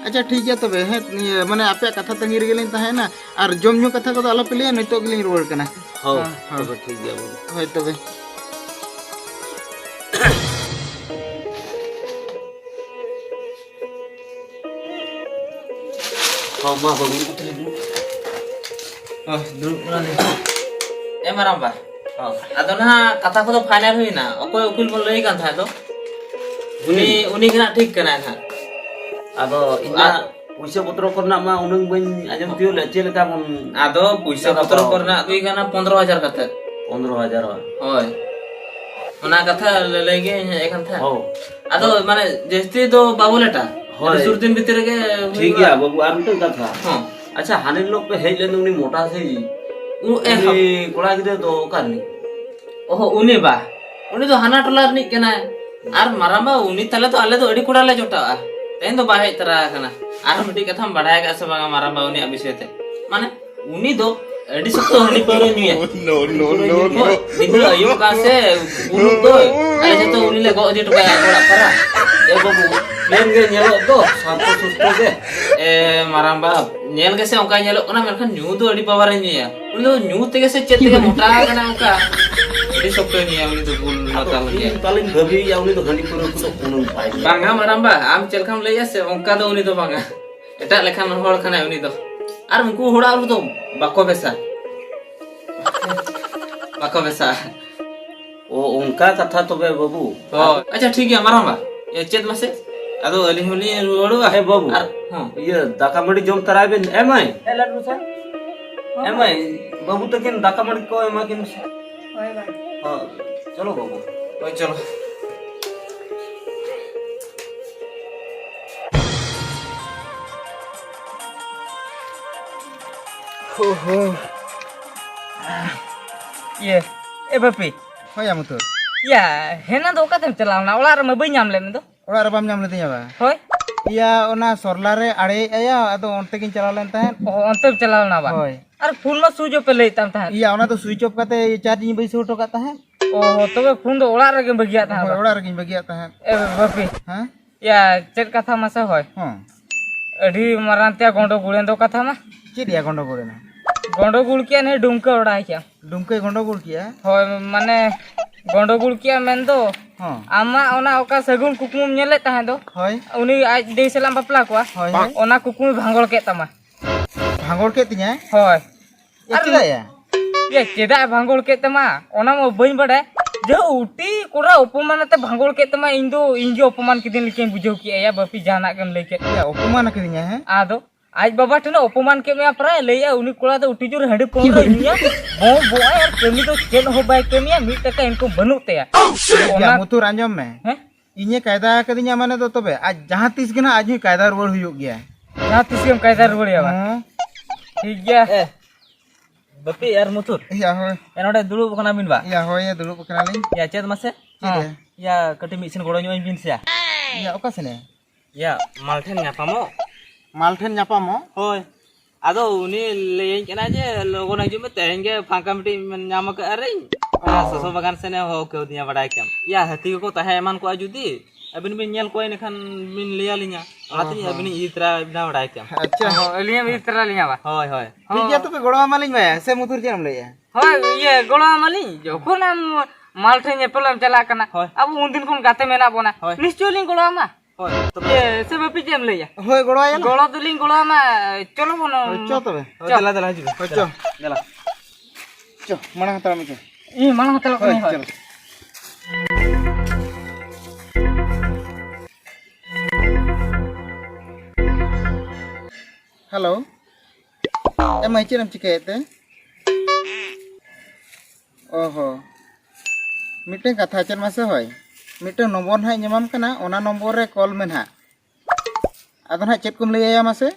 ᱟᱪᱪᱷᱟ, ᱴᱷᱤᱠ ᱜᱮᱭᱟ ᱛᱚᱵᱮ, ᱦᱮᱸ, ᱤᱭᱟᱹ, ᱢᱟᱱᱮ ᱟᱯᱮᱭᱟᱜ ᱠᱟᱛᱷᱟ ᱛᱟᱺᱜᱤ ᱨᱮᱜᱮ ᱞᱤᱧ ᱛᱟᱦᱮᱸᱭᱮᱱᱟ᱾ ᱟᱨ ᱡᱚᱢ ᱧᱩ ᱠᱟᱛᱷᱟ ᱠᱚᱫᱚ ᱟᱞᱚᱯᱮ ᱞᱟᱹᱭᱟ, ᱱᱤᱛᱚᱜ ᱜᱮᱞᱤᱧ ᱨᱩᱣᱟᱹᱲ ᱠᱟᱱᱟ᱾ ᱦᱳᱭ, ᱦᱮᱸ᱾ ᱛᱚᱵᱮ ᱴᱷᱤᱠ ᱜᱮᱭᱟ ᱵᱟᱹᱵᱩ᱾ ᱦᱳᱭ ᱛᱚᱵᱮ᱾ ᱦᱚᱸ, ᱢᱟ ᱵᱟᱹᱵᱩ᱾ ᱦᱳᱭ, ᱫᱩᱲᱩᱵ ᱠᱟᱱᱟᱞᱤᱧ᱾ ᱮ ᱢᱟᱨᱟᱝᱵᱟ᱾ ᱦᱚᱸ᱾ ᱟᱫᱚ ᱱᱟᱦᱟᱜ ᱠᱟᱛᱷᱟ ᱠᱚᱫᱚ final ᱦᱩᱭᱱᱟ᱾ ᱚᱠᱚᱭ ᱩᱠᱤᱞ ᱵᱚᱱ ᱞᱟᱹᱭ ᱠᱟᱱ ᱛᱟᱦᱮᱸᱫ ᱫᱚ? ᱩᱱᱤ, ᱦᱩᱸ᱾ ᱩᱱᱤ ᱜᱮ ᱱᱟᱦᱟᱜ ᱴᱷᱤᱠ ᱠᱟᱱᱟᱭ ᱱᱟᱦᱟᱜ᱾ ᱟᱫᱚ ᱤᱧᱟᱹᱜ ᱟᱨ ᱯᱩᱭᱥᱟᱹ ᱯᱚᱛᱨᱚ ᱠᱚᱨᱮᱱᱟᱜ ᱢᱟ ᱩᱱᱟᱹᱝ ᱵᱟᱹᱧ ᱟᱸᱡᱚᱢ ᱛᱤᱭᱳᱜ ᱞᱮᱫ, ᱪᱮᱫ ᱞᱮᱠᱟ ᱵᱚᱱ ᱟᱫᱚ ᱯᱩᱭᱥᱟᱹ ᱯᱚᱛᱨᱚ ᱠᱚᱨᱮᱱᱟᱜ ᱦᱩᱭ ᱠᱟᱱᱟ ᱯᱚᱱᱫᱽᱨᱚ ᱦᱟᱡᱟᱨ ᱠᱟᱛᱮ᱾ ᱯᱚᱱᱫᱽᱨᱚ ᱦᱟᱡᱟᱨ ᱵᱟᱝ? ᱦᱳᱭ᱾ ᱚᱱᱟ ᱠᱟᱛᱷᱟ ᱞᱟᱹᱞᱟᱹᱭ ᱜᱮ ᱦᱮᱡ ᱟᱠᱟᱱ ᱛᱟᱦᱮᱸᱫ᱾ ᱦᱳᱭ᱾ ᱟᱫᱚ ᱢᱟᱱᱮ ᱡᱟᱹᱥᱛᱤ ᱫᱚ ᱵᱟᱵᱚ ᱞᱮᱴᱟ᱾ ᱦᱳᱭ᱾ ᱟᱹᱰᱤ ᱥᱩᱨ ᱫᱤᱱ ᱵᱷᱤᱛᱤᱨ ᱨᱮᱜᱮ ᱴᱷᱤᱠ ᱦᱩᱭᱩᱜᱼᱟ᱾ ᱜᱮᱭᱟ ᱵᱟᱹᱵᱩ, ᱟᱨ ᱢᱤᱫᱴᱟᱝ ᱠᱟᱛᱷᱟ᱾ ᱦᱚᱸ᱾ ᱟᱪᱪᱷᱟ, ᱦᱟᱱᱮ ᱦᱤᱞᱳᱜ ᱯᱮ ᱦᱮᱡ ᱞᱮᱱ ᱩᱱᱤ ᱢᱚᱴᱟ ᱥᱮ ᱩ-, ᱮ ᱩᱱᱤ ᱦᱟᱯ- ᱠᱚᱲᱟ ᱜᱤᱫᱽᱨᱟᱹ ᱫᱚ ᱚᱠᱟ ᱨᱤᱱᱤᱡ? ᱚᱦᱚ, ᱩᱱᱤ ᱵᱟ᱾ ᱩᱱᱤ ᱫᱚ ᱦᱟᱱᱟ ᱴᱚᱞᱟ ᱨᱤᱱᱤᱡ ᱠᱟᱱᱟᱭ᱾ ᱟᱨ ᱢᱟᱨᱟᱝᱵᱟ ᱩᱱᱤ ᱛᱟᱞᱮ ᱫᱚ ᱟᱞᱮ ᱫᱚ ᱟᱹᱰᱤ ᱠᱚᱲᱟ ᱞᱮ ᱡᱚᱴᱟᱜᱼᱟ᱾ ᱛᱮᱦᱮᱧ ᱫᱚ ᱵᱟᱭ ᱦᱮᱡ ᱛᱚᱨᱟ ᱟᱠᱟᱱᱟ᱾ ᱟᱨ ᱢᱤᱫᱴᱤᱡ ᱠᱟᱛᱷᱟᱢ ᱵᱟᱰᱟᱭ ᱟᱠᱟᱫ ᱥᱮ ᱵᱟᱝᱟ ᱢᱟᱨᱟᱝᱵᱟ ᱩᱱᱤᱭᱟᱜ ᱵᱤᱥᱚᱭ ᱛᱮ? ᱢᱟᱱᱮ ᱩᱱᱤ ᱫᱚ ᱟᱹᱰᱤ ᱥᱚᱠᱛᱚ ᱦᱟᱺᱰᱤ ᱯᱟᱹᱣᱨᱟᱹ ᱧᱩᱭᱟ᱾ No, no, no, no. ᱦᱳᱭ, ᱧᱤᱫᱟᱹ ᱟᱹᱭᱩᱵ ᱠᱟᱱ ᱥᱮ ᱵᱩᱞᱩᱜ ᱫᱚᱭ᱾ ᱟᱞᱮ ᱡᱚᱛᱚ ᱩᱱᱤ ᱞᱮ ᱜᱚᱜ ᱤᱫᱤ ᱦᱚᱴᱚ ᱠᱟᱭᱟ ᱟᱠᱚ ᱚᱲᱟᱜ ᱯᱟᱨᱟ᱾ ᱮ ᱵᱟᱹᱵᱩ, ᱯᱞᱮᱱ ᱜᱮ ᱧᱮᱞᱚᱜ ᱫᱚ, ᱥᱟᱱᱛᱚ ᱥᱩᱥᱛᱚ ᱜᱮ᱾ ᱮ ᱢᱟᱨᱟᱝᱵᱟ, ᱧᱮᱞ ᱜᱮᱥᱮ ᱚᱱᱠᱟᱭ ᱧᱮᱞᱚᱜ ᱠᱟᱱᱟ, ᱢᱮᱱᱠᱷᱟᱱ ᱧᱩ ᱫᱚ ᱟᱹᱰᱤ ᱯᱟᱣᱟᱨᱮ ᱧᱩᱭᱟ᱾ ᱩᱱᱤ ᱫᱚ ᱧᱩ ᱛᱮᱜᱮ ᱥᱮ ᱪᱮᱫ ᱛᱮᱜᱮ ᱢᱚᱴᱟ ᱟᱠᱟᱱᱟ ᱚᱱᱠᱟ᱾ ᱟᱹᱰᱤ ᱥᱚᱠᱛᱚᱭ ᱧᱩᱭᱟ ᱩᱱᱤ ᱫᱚ, ᱵᱩᱞ ᱟᱫᱚ ᱢᱟᱛᱟᱞ ᱜᱮᱭᱟ᱾ ᱤᱧ ᱯᱟᱞᱮᱧ ᱵᱷᱟᱹᱵᱤᱭᱮᱭᱟ ᱩᱱᱤ ᱫᱚ ᱦᱟᱺᱰᱤ ᱯᱟᱹᱣᱨᱟᱹ ᱠᱚᱫᱚ ᱩᱱᱟᱹᱝ ᱵᱟᱭ ᱧᱩᱭᱟ᱾ ᱵᱟᱝᱟ ᱢᱟᱨᱟᱝᱵᱟ, ᱟᱢ ᱪᱮᱫ ᱞᱮᱠᱟᱢ ᱞᱟᱹᱭᱮᱜᱼᱟ ᱥᱮ ᱚᱱᱠᱟ ᱫᱚ ᱩᱱᱤ ᱫᱚ ᱵᱟᱝᱟ᱾ ᱮᱴᱟᱜ ᱞᱮᱠᱟᱱ ᱦᱚᱲ ᱠᱟᱱᱟᱭ ᱩᱱᱤ ᱫᱚ᱾ ᱟᱨ ᱩᱱᱠᱩ ᱦᱚᱲᱟᱜ ᱦᱚᱲ ᱫᱚ ᱵᱟᱠᱚ ᱵᱮᱥᱟ᱾ ᱵᱟᱠᱚ ᱵᱮᱥᱟ᱾ ᱚ, ᱚᱱᱠᱟ ᱠᱟᱛᱷᱟ ᱛᱚᱵᱮ ᱵᱟᱹᱵᱩ᱾ ᱦᱳᱭ᱾ ᱟᱪᱪᱷᱟ, ᱴᱷᱤᱠ ᱜᱮᱭᱟ ᱢᱟᱨᱟᱝᱵᱟ᱾ ᱮ, ᱪᱮᱫ ᱢᱟᱥᱮ? ᱟᱫᱚ ᱟᱹᱞᱤᱧ ᱦᱚᱸᱞᱤᱧ ᱨᱩᱣᱟᱹᱲᱚᱜᱼᱟ᱾ ᱦᱮᱸ ᱵᱟᱹᱵᱩ᱾ ᱟᱨ, ᱦᱚᱸ᱾ ᱤᱭᱟᱹ, ᱫᱟᱠᱟ ᱢᱟᱹᱰᱤ ᱡᱚᱢ ᱛᱟᱨᱟᱭ ᱵᱮᱱ᱾ ᱮ ᱢᱟᱹᱭ᱾ ᱦᱮᱸ, ᱞᱟᱹᱴᱩ ᱥᱮ? ᱮ ᱢᱟᱹᱭ, ᱵᱟᱹᱵᱩ ᱛᱟᱹᱠᱤᱱ ᱫᱟᱠᱟ ᱢᱟᱹᱰᱤ ᱠᱚ ᱮᱢᱟ ᱠᱤᱱ ᱢᱮᱥᱮ᱾ ᱦᱳᱭ, ᱵᱟᱹᱵᱩ᱾ ᱦᱚᱸ, ᱪᱚᱞᱚ ᱵᱟᱹᱵᱩ᱾ ᱦᱳᱭ, ᱪᱚᱞᱚ᱾ ᱦᱳ, ᱦᱳ᱾ ᱤᱭᱟᱹ, ᱮ ᱵᱟᱹᱯᱤ᱾ ᱦᱳᱭ, ᱭᱟ ᱢᱩᱛᱩᱨ᱾ ᱭᱟ, ᱦᱮᱱᱟ ᱫᱚ ᱚᱠᱟᱛᱮᱢ ᱪᱟᱞᱟᱣ ᱞᱮᱱᱟ? ᱚᱲᱟᱜ ᱨᱮᱢᱟ ᱵᱟᱹᱧ ᱧᱟᱢ ᱞᱮᱫ ᱢᱮ ᱫᱚ᱾ ᱚᱲᱟᱜ ᱨᱮ ᱵᱟᱢ ᱧᱟᱢ ᱞᱮᱫᱤᱧᱟ ᱵᱟ? ᱦᱳᱭ᱾ ᱤᱭᱟ, ᱚᱱᱟ ᱥᱚᱨᱞᱟ ᱨᱮ ᱟᱲᱮᱭᱮᱫ ᱟᱭᱟ, ᱟᱫᱚ ᱚᱱᱛᱮ ᱜᱤᱧ ᱪᱟᱞᱟᱣ ᱞᱮᱱ ᱛᱟᱦᱮᱸᱫ᱾ ᱚ, ᱚᱱᱛᱮᱢ ᱪᱟᱞᱟᱣ ᱞᱮᱱᱟ ᱵᱟ? ᱦᱳᱭ᱾ ᱟᱨ ᱯᱷᱳᱱ ᱢᱟ ᱥᱩᱭᱤᱪ ᱚᱯ ᱯᱮ ᱞᱟᱹᱭᱮᱫ ᱛᱟᱢ ᱛᱟᱦᱮᱸᱫ᱾ ᱤᱭᱟ, ᱚᱱᱟ ᱫᱚ ᱥᱩᱭᱤᱪ ᱚᱯ ᱠᱟᱛᱮ ᱪᱟᱨᱡᱽ ᱤᱧ ᱵᱟᱹᱭᱥᱟᱹᱣ ᱦᱚᱴᱚ ᱠᱟᱜ ᱛᱟᱦᱮᱸᱫ᱾ ᱚ, ᱛᱚᱵᱮ ᱯᱷᱳᱱ ᱫᱚ ᱚᱲᱟᱜ ᱨᱮᱜᱮᱢ ᱵᱟᱹᱜᱤᱭᱟᱫ ᱛᱟᱦᱮᱸᱫ ᱦᱳᱭ, ᱵᱟ? ᱚᱲᱟᱜ ᱨᱮᱜᱤᱧ ᱵᱟᱹᱜᱤᱭᱟᱫ ᱛᱟᱦᱮᱸᱫ᱾ ᱮ, ᱵᱟᱯᱤ᱾ ᱦᱮᱸ? ᱭᱟ, ᱪᱮᱫ ᱠᱟᱛᱷᱟ ᱢᱟᱥᱮ ᱦᱳᱭ? ᱦᱚᱸ᱾ ᱟᱹᱰᱤ ᱢᱟᱨᱟᱝ ᱛᱮᱭᱟᱜ ᱜᱚᱸᱰᱚ ᱜᱩᱲᱮᱱ ᱫᱚ ᱠᱟᱛᱷᱟ ᱢᱟ᱾ ᱪᱮᱫ ᱭᱟ ᱜᱚᱸᱰᱚ ᱜᱩᱲᱮᱱᱟ? ᱜᱚᱸᱰᱚ ᱜᱩᱲ ᱠᱮᱜᱼᱟ, ᱱᱩᱭ ᱰᱩᱢᱠᱟᱹ ᱚᱲᱟᱜ ᱠᱮᱜᱼᱟ᱾ ᱰᱩᱢᱠᱟᱹᱭ ᱜᱚᱸᱰᱚ ᱜᱩᱲ ᱠᱮᱜᱼᱟ? ᱦᱳᱭ, ᱢᱟᱱᱮ, ᱜᱚᱸᱰᱚ ᱜᱩᱲ ᱠᱮᱜᱼᱟ ᱢᱮᱱ ᱫᱚ, ᱦᱚᱸ᱾ ᱟᱢᱟᱜ ᱚᱱᱟ ᱚᱠᱟ ᱥᱟᱹᱜᱩᱱ ᱠᱩᱠᱢᱩᱢ ᱧᱮᱞᱮᱫ ᱛᱟᱦᱮᱸᱫ ᱫᱚ, ᱦᱳᱭ᱾ ᱩᱱᱤ ᱟᱡ ᱫᱟᱹᱭ ᱥᱟᱞᱟᱜ ᱮᱢ ᱵᱟᱯᱞᱟ ᱠᱚᱣᱟ, ᱦᱳᱭ, ᱦᱳᱭ᱾ ᱚᱱᱟ ᱠᱩᱠᱢᱩᱭ ᱵᱷᱟᱸᱜᱚᱲ ᱠᱮᱫ ᱛᱟᱢᱟ᱾ ᱵᱷᱟᱸᱜᱚᱲ ᱠᱮᱫ ᱛᱤᱧᱟᱭ? ᱦᱳᱭ᱾ ᱮ, ᱟᱨ ᱪᱮᱫᱟᱜ ᱭᱟ? ᱮ, ᱪᱮᱫᱟᱜ ᱮ ᱵᱷᱟᱸᱜᱚᱲ ᱠᱮᱫ ᱛᱟᱢᱟ? ᱚᱱᱟ ᱢᱟ ᱵᱟᱹᱧ ᱵᱟᱰᱟᱭ᱾ ᱡᱮ ᱩᱴᱤ ᱠᱚᱲᱟ ᱚᱯᱚᱢᱟᱱ ᱟᱛᱮ ᱵᱷᱟᱸᱜᱚᱲ ᱠᱮᱫ ᱛᱟᱢᱟ, ᱤᱧ ᱫᱚ, ᱤᱧ ᱜᱮ ᱚᱯᱚᱢᱟᱱ ᱠᱤᱫᱤᱧ ᱞᱮᱠᱟᱧ ᱵᱩᱡᱷᱟᱹᱣ ᱠᱮᱜᱼᱟ ᱭᱟ, ᱵᱟᱯᱤ ᱡᱟᱦᱟᱱᱟᱜ ᱜᱮᱢ ᱞᱟᱹᱭ ᱠᱮᱫ᱾ ᱭᱟ, ᱚᱯᱚᱢᱟᱱ ᱠᱤᱫᱤᱧᱟᱭ, ᱦᱮᱸ? ᱟᱫᱚ ᱟᱡ ᱵᱟᱵᱟ ᱴᱷᱮᱱ ᱚᱯᱚᱢᱟᱱ ᱠᱮᱫ ᱢᱮᱭᱟ ᱯᱨᱟᱭ, ᱞᱟᱹᱭᱮᱜᱼᱟ ᱩᱱᱤ ᱠᱚᱲᱟ ᱫᱚ ᱩᱴᱤ ᱡᱳᱨ ᱦᱟᱺᱰᱤ ᱯᱟᱹᱣᱨᱟᱹ ᱧᱩᱭᱟ, ᱵᱚᱸ ᱵᱚᱸᱟᱭ ᱟᱨ ᱠᱟᱹᱢᱤ ᱫᱚ ᱪᱮᱫ ᱦᱚᱸ ᱵᱟᱭ ᱠᱟᱹᱢᱤᱭᱟ, ᱢᱤᱫ ᱴᱟᱠᱟ income ᱵᱟᱹᱱᱩᱜ ᱛᱟᱭᱟ᱾ ᱭᱟ, ᱚᱱᱟ ᱢᱩᱛᱩᱨ ᱟᱸᱡᱚᱢ ᱢᱮ᱾ ᱦᱮᱸ? ᱤᱧᱮ ᱠᱟᱭᱫᱟ ᱟᱠᱟᱫᱤᱧᱟ ᱢᱟᱱᱮ ᱫᱚ ᱛᱚᱵᱮ ᱟᱡ ᱡᱟᱦᱟᱸ ᱛᱤᱥ ᱜᱮ ᱱᱟᱦᱟᱜ ᱟᱡ ᱦᱚᱸᱭ ᱠᱟᱭᱫᱟ ᱨᱩᱣᱟᱹᱲ ᱦᱩᱭᱩᱜ ᱜᱮᱭᱟ᱾ ᱡᱟᱦᱟᱸ ᱛᱤᱥ ᱜᱮᱢ ᱠᱟᱭᱫᱟ ᱨᱩᱣᱟᱹᱲᱮᱭᱟ ᱵᱟ? ᱦᱮᱸ᱾ ᱴᱷᱤᱠ ᱜᱮᱭᱟ᱾ ᱮ, ᱵᱟᱯᱤ ᱟᱨ ᱢᱩᱛᱩᱨ᱾ ᱭᱟ, ᱦᱳᱭ᱾ ᱮ, ᱱᱚᱰᱮ ᱫᱩᱲᱩᱵ ᱟᱠᱟᱱᱟ ᱵᱤᱱ ᱵᱟ? ᱭᱟ, ᱦᱳᱭ, ᱭᱟ, ᱫᱩᱲᱩᱵ ᱟᱠᱟᱱᱟᱞᱤᱧ᱾ ᱭᱟ, ᱪᱮᱫ ᱢᱟᱥᱮ? ᱪᱮᱫ ᱦᱮᱸ᱾ ᱭᱟ? ᱭᱟ, ᱠᱟᱹᱴᱤᱡ ᱢᱤᱫ ᱥᱮᱱ ᱜᱚᱲᱚ ᱧᱚᱜ ᱟᱹᱧ ᱵᱤᱱ ᱥᱮ᱾ ᱭᱟ, ᱚᱠᱟ ᱥᱮᱱᱮ? ᱭᱟ, ᱢᱟᱞ ᱴᱷᱮᱱ ᱧᱟᱯᱟᱢᱚᱜ᱾ ᱢᱟᱞ ᱴᱷᱮᱱ ᱧᱟᱯᱟᱢᱚᱜ? ᱦᱳᱭ᱾ ᱟᱫᱚ ᱩᱱᱤ ᱞᱟᱹᱭᱟᱹᱧ ᱠᱟᱱᱟ ᱡᱮ, "ᱞᱚᱜᱚᱱ ᱦᱤᱡᱩᱜ ᱢᱮ, ᱛᱮᱦᱮᱧ ᱜᱮ ᱯᱷᱟᱸᱠᱟ ᱢᱤᱫᱴᱤᱡ ᱧᱟᱢ ᱟᱠᱟᱫᱼᱟ ᱨᱤᱧ, ᱚᱱᱟ ᱚ᱾ ᱥᱚᱥᱚ ᱵᱟᱜᱟᱱ ᱥᱮᱱᱮ ᱦᱚᱦᱚ ᱠᱟᱣᱫᱤᱧᱟ, ᱵᱟᱰᱟᱭ ᱠᱮᱫᱟᱢ᱾ ᱭᱟ, ᱦᱟᱹᱛᱤ ᱠᱚᱠᱚ ᱛᱟᱦᱮᱸ ᱮᱢᱟᱱ ᱠᱚᱜᱼᱟ ᱡᱩᱫᱤ, ᱟᱹᱵᱤᱱ ᱵᱤᱱ ᱧᱮᱞ ᱠᱚᱣᱟ, ᱤᱱᱟᱹᱠᱷᱟᱱ ᱵᱤᱱ ᱞᱟᱹᱭ ᱟᱹᱞᱤᱧᱟ, ᱚᱱᱟᱛᱮ ᱚ ᱦᱚᱸ᱾ ᱟᱹᱵᱤᱱ ᱤᱫᱤ ᱛᱚᱨᱟ ᱵᱤᱱᱟ, ᱵᱟᱰᱟᱭ ᱠᱮᱫᱟᱢ᱾" ᱟᱪᱪᱷᱟ᱾ ᱦᱚᱸ, ᱟᱹᱞᱤᱧ ᱦᱚᱸ ᱤᱫᱤ ᱛᱚᱨᱟ ᱞᱤᱧᱟ ᱵᱟ᱾ ᱦᱳᱭ, ᱦᱳᱭ᱾ ᱴᱷᱤᱠ ᱜᱮᱭᱟ, ᱦᱚᱸ᱾ ᱛᱚᱵᱮ ᱜᱚᱲᱚ ᱟᱢᱟᱞᱤᱧ ᱵᱟᱭᱟ, ᱥᱮ ᱢᱩᱛᱩᱨ ᱪᱮᱫ ᱮᱢ ᱞᱟᱹᱭᱮᱫᱼᱟ? ᱦᱳᱭ, ᱤᱭᱟᱹ, ᱜᱚᱲᱚ ᱟᱢᱟᱞᱤᱧ, ᱡᱚᱠᱷᱚᱱ ᱟᱢ ᱢᱟᱞ ᱴᱷᱮᱱ ᱧᱮᱯᱮᱞ ᱮᱢ ᱪᱟᱞᱟᱜ ᱠᱟᱱᱟ, ᱦᱳᱭ᱾ ᱟᱵᱚ ᱩᱱᱫᱤᱱ ᱠᱷᱚᱱ ᱜᱟᱛᱮ ᱢᱮᱱᱟᱜ ᱵᱚᱱᱟ, ᱦᱳᱭ᱾ ᱱᱤᱥᱪᱚᱭ ᱞᱤᱧ ᱜᱚᱲᱚ ᱟᱢᱟ᱾ ᱦᱳᱭ, ᱛᱚᱵᱮ᱾ ᱤᱭᱟᱹ, ᱥᱮ ᱵᱟᱯᱮ ᱪᱮᱫ ᱮᱢ ᱞᱟᱹᱭᱟ? ᱦᱳᱭ, ᱜᱚᱲᱚ ᱟᱭᱟ ᱞᱮ᱾ ᱜᱚᱲᱚ ᱫᱚᱞᱤᱧ ᱜᱚᱲᱚ ᱟᱢᱟ, ᱪᱚᱞᱚ ᱵᱚᱱ᱾ ᱦᱳᱭ, ᱪᱚ ᱛᱚᱵᱮ᱾ ᱦᱳᱭ, ᱪᱚ᱾ ᱫᱮᱞᱟ, ᱫᱮᱞᱟ, ᱦᱤᱡᱩᱜ ᱢᱮ᱾ ᱦᱳᱭ, ᱪᱚ᱾ ᱫᱮᱞᱟ᱾ ᱪᱚ, ᱢᱟᱲᱟᱝ ᱦᱟᱛᱟᱲ ᱢᱮ, ᱪᱚ᱾ ᱤᱧ ᱢᱟᱲᱟᱝ ᱦᱟᱛᱟᱲᱚᱜ ᱦᱳᱭ, ᱠᱟᱹᱱᱟᱹᱧ, ᱦᱳᱭ᱾ ᱪᱚᱞᱚ᱾ ᱦᱮᱞᱳ᱾ ᱮ ᱢᱟᱹᱭ, ᱪᱮᱫ ᱮᱢ ᱪᱤᱠᱟᱹᱭᱮᱫ ᱛᱮ? ᱚ ᱦᱚ᱾ ᱢᱤᱫᱴᱟᱝ ᱠᱟᱛᱷᱟ ᱪᱮᱫ ᱢᱟᱥᱮ ᱦᱳᱭ, ᱢᱤᱫᱴᱟᱝ ᱱᱚᱢᱵᱚᱨ ᱱᱟᱦᱟᱜ ᱤᱧ ᱮᱢᱟᱢ ᱠᱟᱱᱟ, ᱚᱱᱟ ᱱᱚᱢᱵᱚᱨ ᱨᱮ ᱠᱚᱞ ᱢᱮ ᱱᱟᱦᱟᱜ᱾ ᱟᱫᱚ ᱱᱟᱦᱟᱜ ᱪᱮᱫ ᱠᱚᱢ ᱞᱟᱹᱭ ᱟᱭᱟ ᱢᱟᱥᱮ?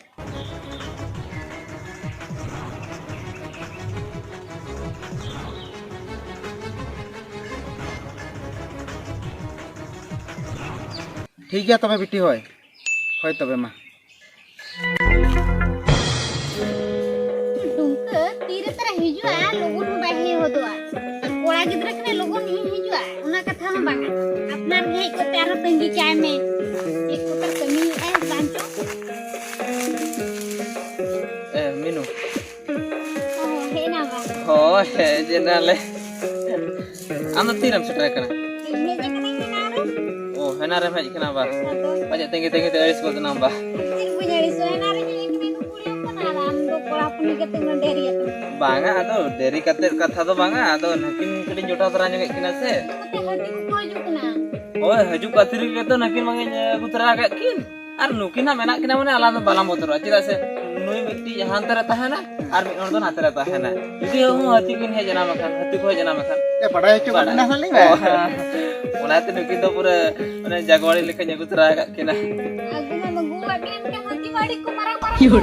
ᱴᱷᱤᱠ ᱜᱮᱭᱟ ᱛᱚᱵᱮ ᱵᱤᱴᱤ, ᱦᱳᱭ᱾ ᱦᱳᱭ ᱛᱚᱵᱮ ᱢᱟ᱾ ᱰᱩᱢᱠᱟᱹ ᱛᱤᱨᱮ ᱛᱟᱨᱟ ᱦᱤᱡᱩᱜᱼᱟ, ᱞᱚᱜᱚᱱ ᱦᱚᱸ ᱵᱟᱭ ᱦᱮᱡ ᱦᱚᱫᱚᱜᱼᱟ᱾ ᱠᱚᱲᱟ ᱜᱤᱫᱽᱨᱟᱹ ᱠᱟᱱᱟᱭ, ᱞᱚᱜᱚᱱ ᱦᱚᱸ ᱦᱤᱡᱩᱜᱼᱟ, ᱚᱱᱟ ᱠᱟᱛᱷᱟ ᱦᱚᱸ ᱵᱟᱝᱟ᱾ ᱟᱯᱱᱟᱨ ᱜᱮ ᱦᱮᱡ ᱠᱟᱛᱮ ᱟᱨᱦᱚᱸ ᱛᱟᱺᱜᱤ ᱠᱟᱭ ᱢᱮ᱾ ᱪᱮᱫ ᱠᱚᱯᱮ ᱠᱟᱹᱢᱤᱭᱮᱫᱼᱟ ᱵᱟᱝ ᱪᱚ? ᱮ, ᱢᱤᱱᱩ᱾ ᱚ, ᱦᱮᱡ ᱮᱱᱟ ᱵᱟ? ᱦᱳᱭ, ᱦᱮᱡ ᱮᱱᱟᱞᱮ᱾ ᱟᱢ ᱫᱚ ᱛᱤᱨᱮᱢ ᱥᱮᱴᱮᱨ ᱟᱠᱟᱱᱟ? ᱤᱧ ᱦᱮᱡ ᱟᱠᱟᱱᱟᱹᱧ ᱦᱮᱱᱟᱝ ᱨᱮ᱾ ᱚ, ᱦᱮᱱᱟᱝ ᱨᱮᱢ ᱦᱮᱡ ᱟᱠᱟᱱᱟ ᱵᱟ? ᱟᱫᱚ? ᱯᱟᱪᱮᱫ ᱛᱟᱺᱜᱤ ᱛᱟᱺᱜᱤ ᱛᱮ ᱟᱹᱲᱤᱥ ᱜᱚᱫ ᱮᱱᱟᱢ ᱵᱟ? ᱪᱮᱫ ᱵᱟᱹᱧ ᱟᱹᱲᱤᱥᱚᱜᱼᱟ, ᱦᱮᱱᱟᱝ ᱨᱮ ᱤᱧ ᱠᱩᱲᱤ ᱦᱚᱯᱚᱱ ᱟᱨ ᱟᱢ ᱫᱚ ᱠᱚᱲᱟ ᱦᱚᱯᱚᱱ ᱞᱮᱠᱟᱛᱮ ᱩᱱᱟᱹᱜ ᱰᱷᱮᱨ ᱤᱭᱟᱹ ᱛᱟᱢ᱾ ᱵᱟᱝᱟ, ᱟᱫᱚ ᱰᱮᱨᱤ ᱠᱟᱛᱮᱫ ᱠᱟᱛᱷᱟ ᱫᱚ ᱵᱟᱝᱟ, ᱟᱫᱚ ᱱᱩᱠᱤᱱ ᱠᱟᱹᱴᱤᱡ ᱡᱚᱴᱟᱣ ᱫᱷᱟᱨᱟ ᱧᱚᱜᱮᱫ ᱠᱤᱱᱟ ᱥᱮ᱾ ᱱᱚᱛᱮ ᱦᱟᱹᱛᱤ ᱠᱚᱠᱚ ᱦᱤᱡᱩᱜ ᱠᱟᱱᱟ᱾ ᱦᱳᱭ, ᱦᱤᱡᱩᱜ ᱠᱟᱛᱮ ᱨᱮᱜᱮ ᱛᱚ ᱱᱩᱠᱤᱱ ᱢᱟᱧ ᱟᱹᱜᱩ ᱛᱚᱨᱟ ᱟᱠᱟᱫ ᱠᱤᱱ᱾ ᱟᱨ ᱱᱩᱠᱤᱱ ᱦᱟᱸᱜ ᱢᱮᱱᱟᱜ ᱠᱤᱱᱟ ᱢᱟᱱᱮ ᱟᱞᱟᱝ ᱫᱚ ᱵᱟᱞᱟᱝ ᱵᱚᱛᱚᱨᱚᱜᱼᱟ, ᱪᱮᱫᱟᱜ ᱥᱮ ᱱᱩᱭ ᱢᱤᱫᱴᱤᱡ ᱦᱟᱱᱛᱮ ᱨᱮ ᱛᱟᱦᱮᱱᱟ ᱟᱨ ᱢᱤᱫ ᱦᱚᱲ ᱫᱚ ᱱᱟᱛᱮ ᱨᱮ ᱛᱟᱦᱮᱱᱟ᱾ ᱡᱩᱫᱤ ᱦᱚᱸ ᱦᱟᱹᱛᱤ ᱠᱤᱱ ᱦᱮᱡ ᱮᱱᱟ ᱢᱮᱱᱠᱷᱟᱱ, ᱦᱟᱹᱛᱤ ᱠᱚ ᱦᱮᱡ ᱮᱱᱟ ᱢᱮᱱᱠᱷᱟᱱ, ᱵᱟᱰᱟᱭ ᱦᱚᱪᱚ ᱵᱟᱰᱟᱭ᱾ ᱠᱟᱵᱤᱱᱟ ᱦᱟᱸᱜ ᱞᱤᱧ ᱵᱟᱭ᱾ ᱚᱱᱟᱛᱮ ᱱᱩᱠᱤᱱ ᱫᱚ ᱯᱩᱨᱟᱹ ᱢᱟᱱᱮ ᱡᱟᱜᱣᱟᱲᱤ ᱞᱮᱠᱟᱧ ᱟᱹᱜᱩ ᱛᱚᱨᱟ ᱟᱠᱟᱫ ᱠᱤᱱᱟ᱾ ᱟᱹᱜᱩ ᱢᱟ ᱟᱹᱜᱩ ᱟᱠᱟᱫ ᱠᱤᱱᱟ, ᱢᱮᱱᱠᱷᱟᱱ ᱦᱟᱹᱛᱤ ᱢᱟ ᱟᱹᱰᱤ ᱠᱚ ᱢᱟᱨᱟᱝ ᱢᱟᱨᱟᱝ ᱠᱚ᱾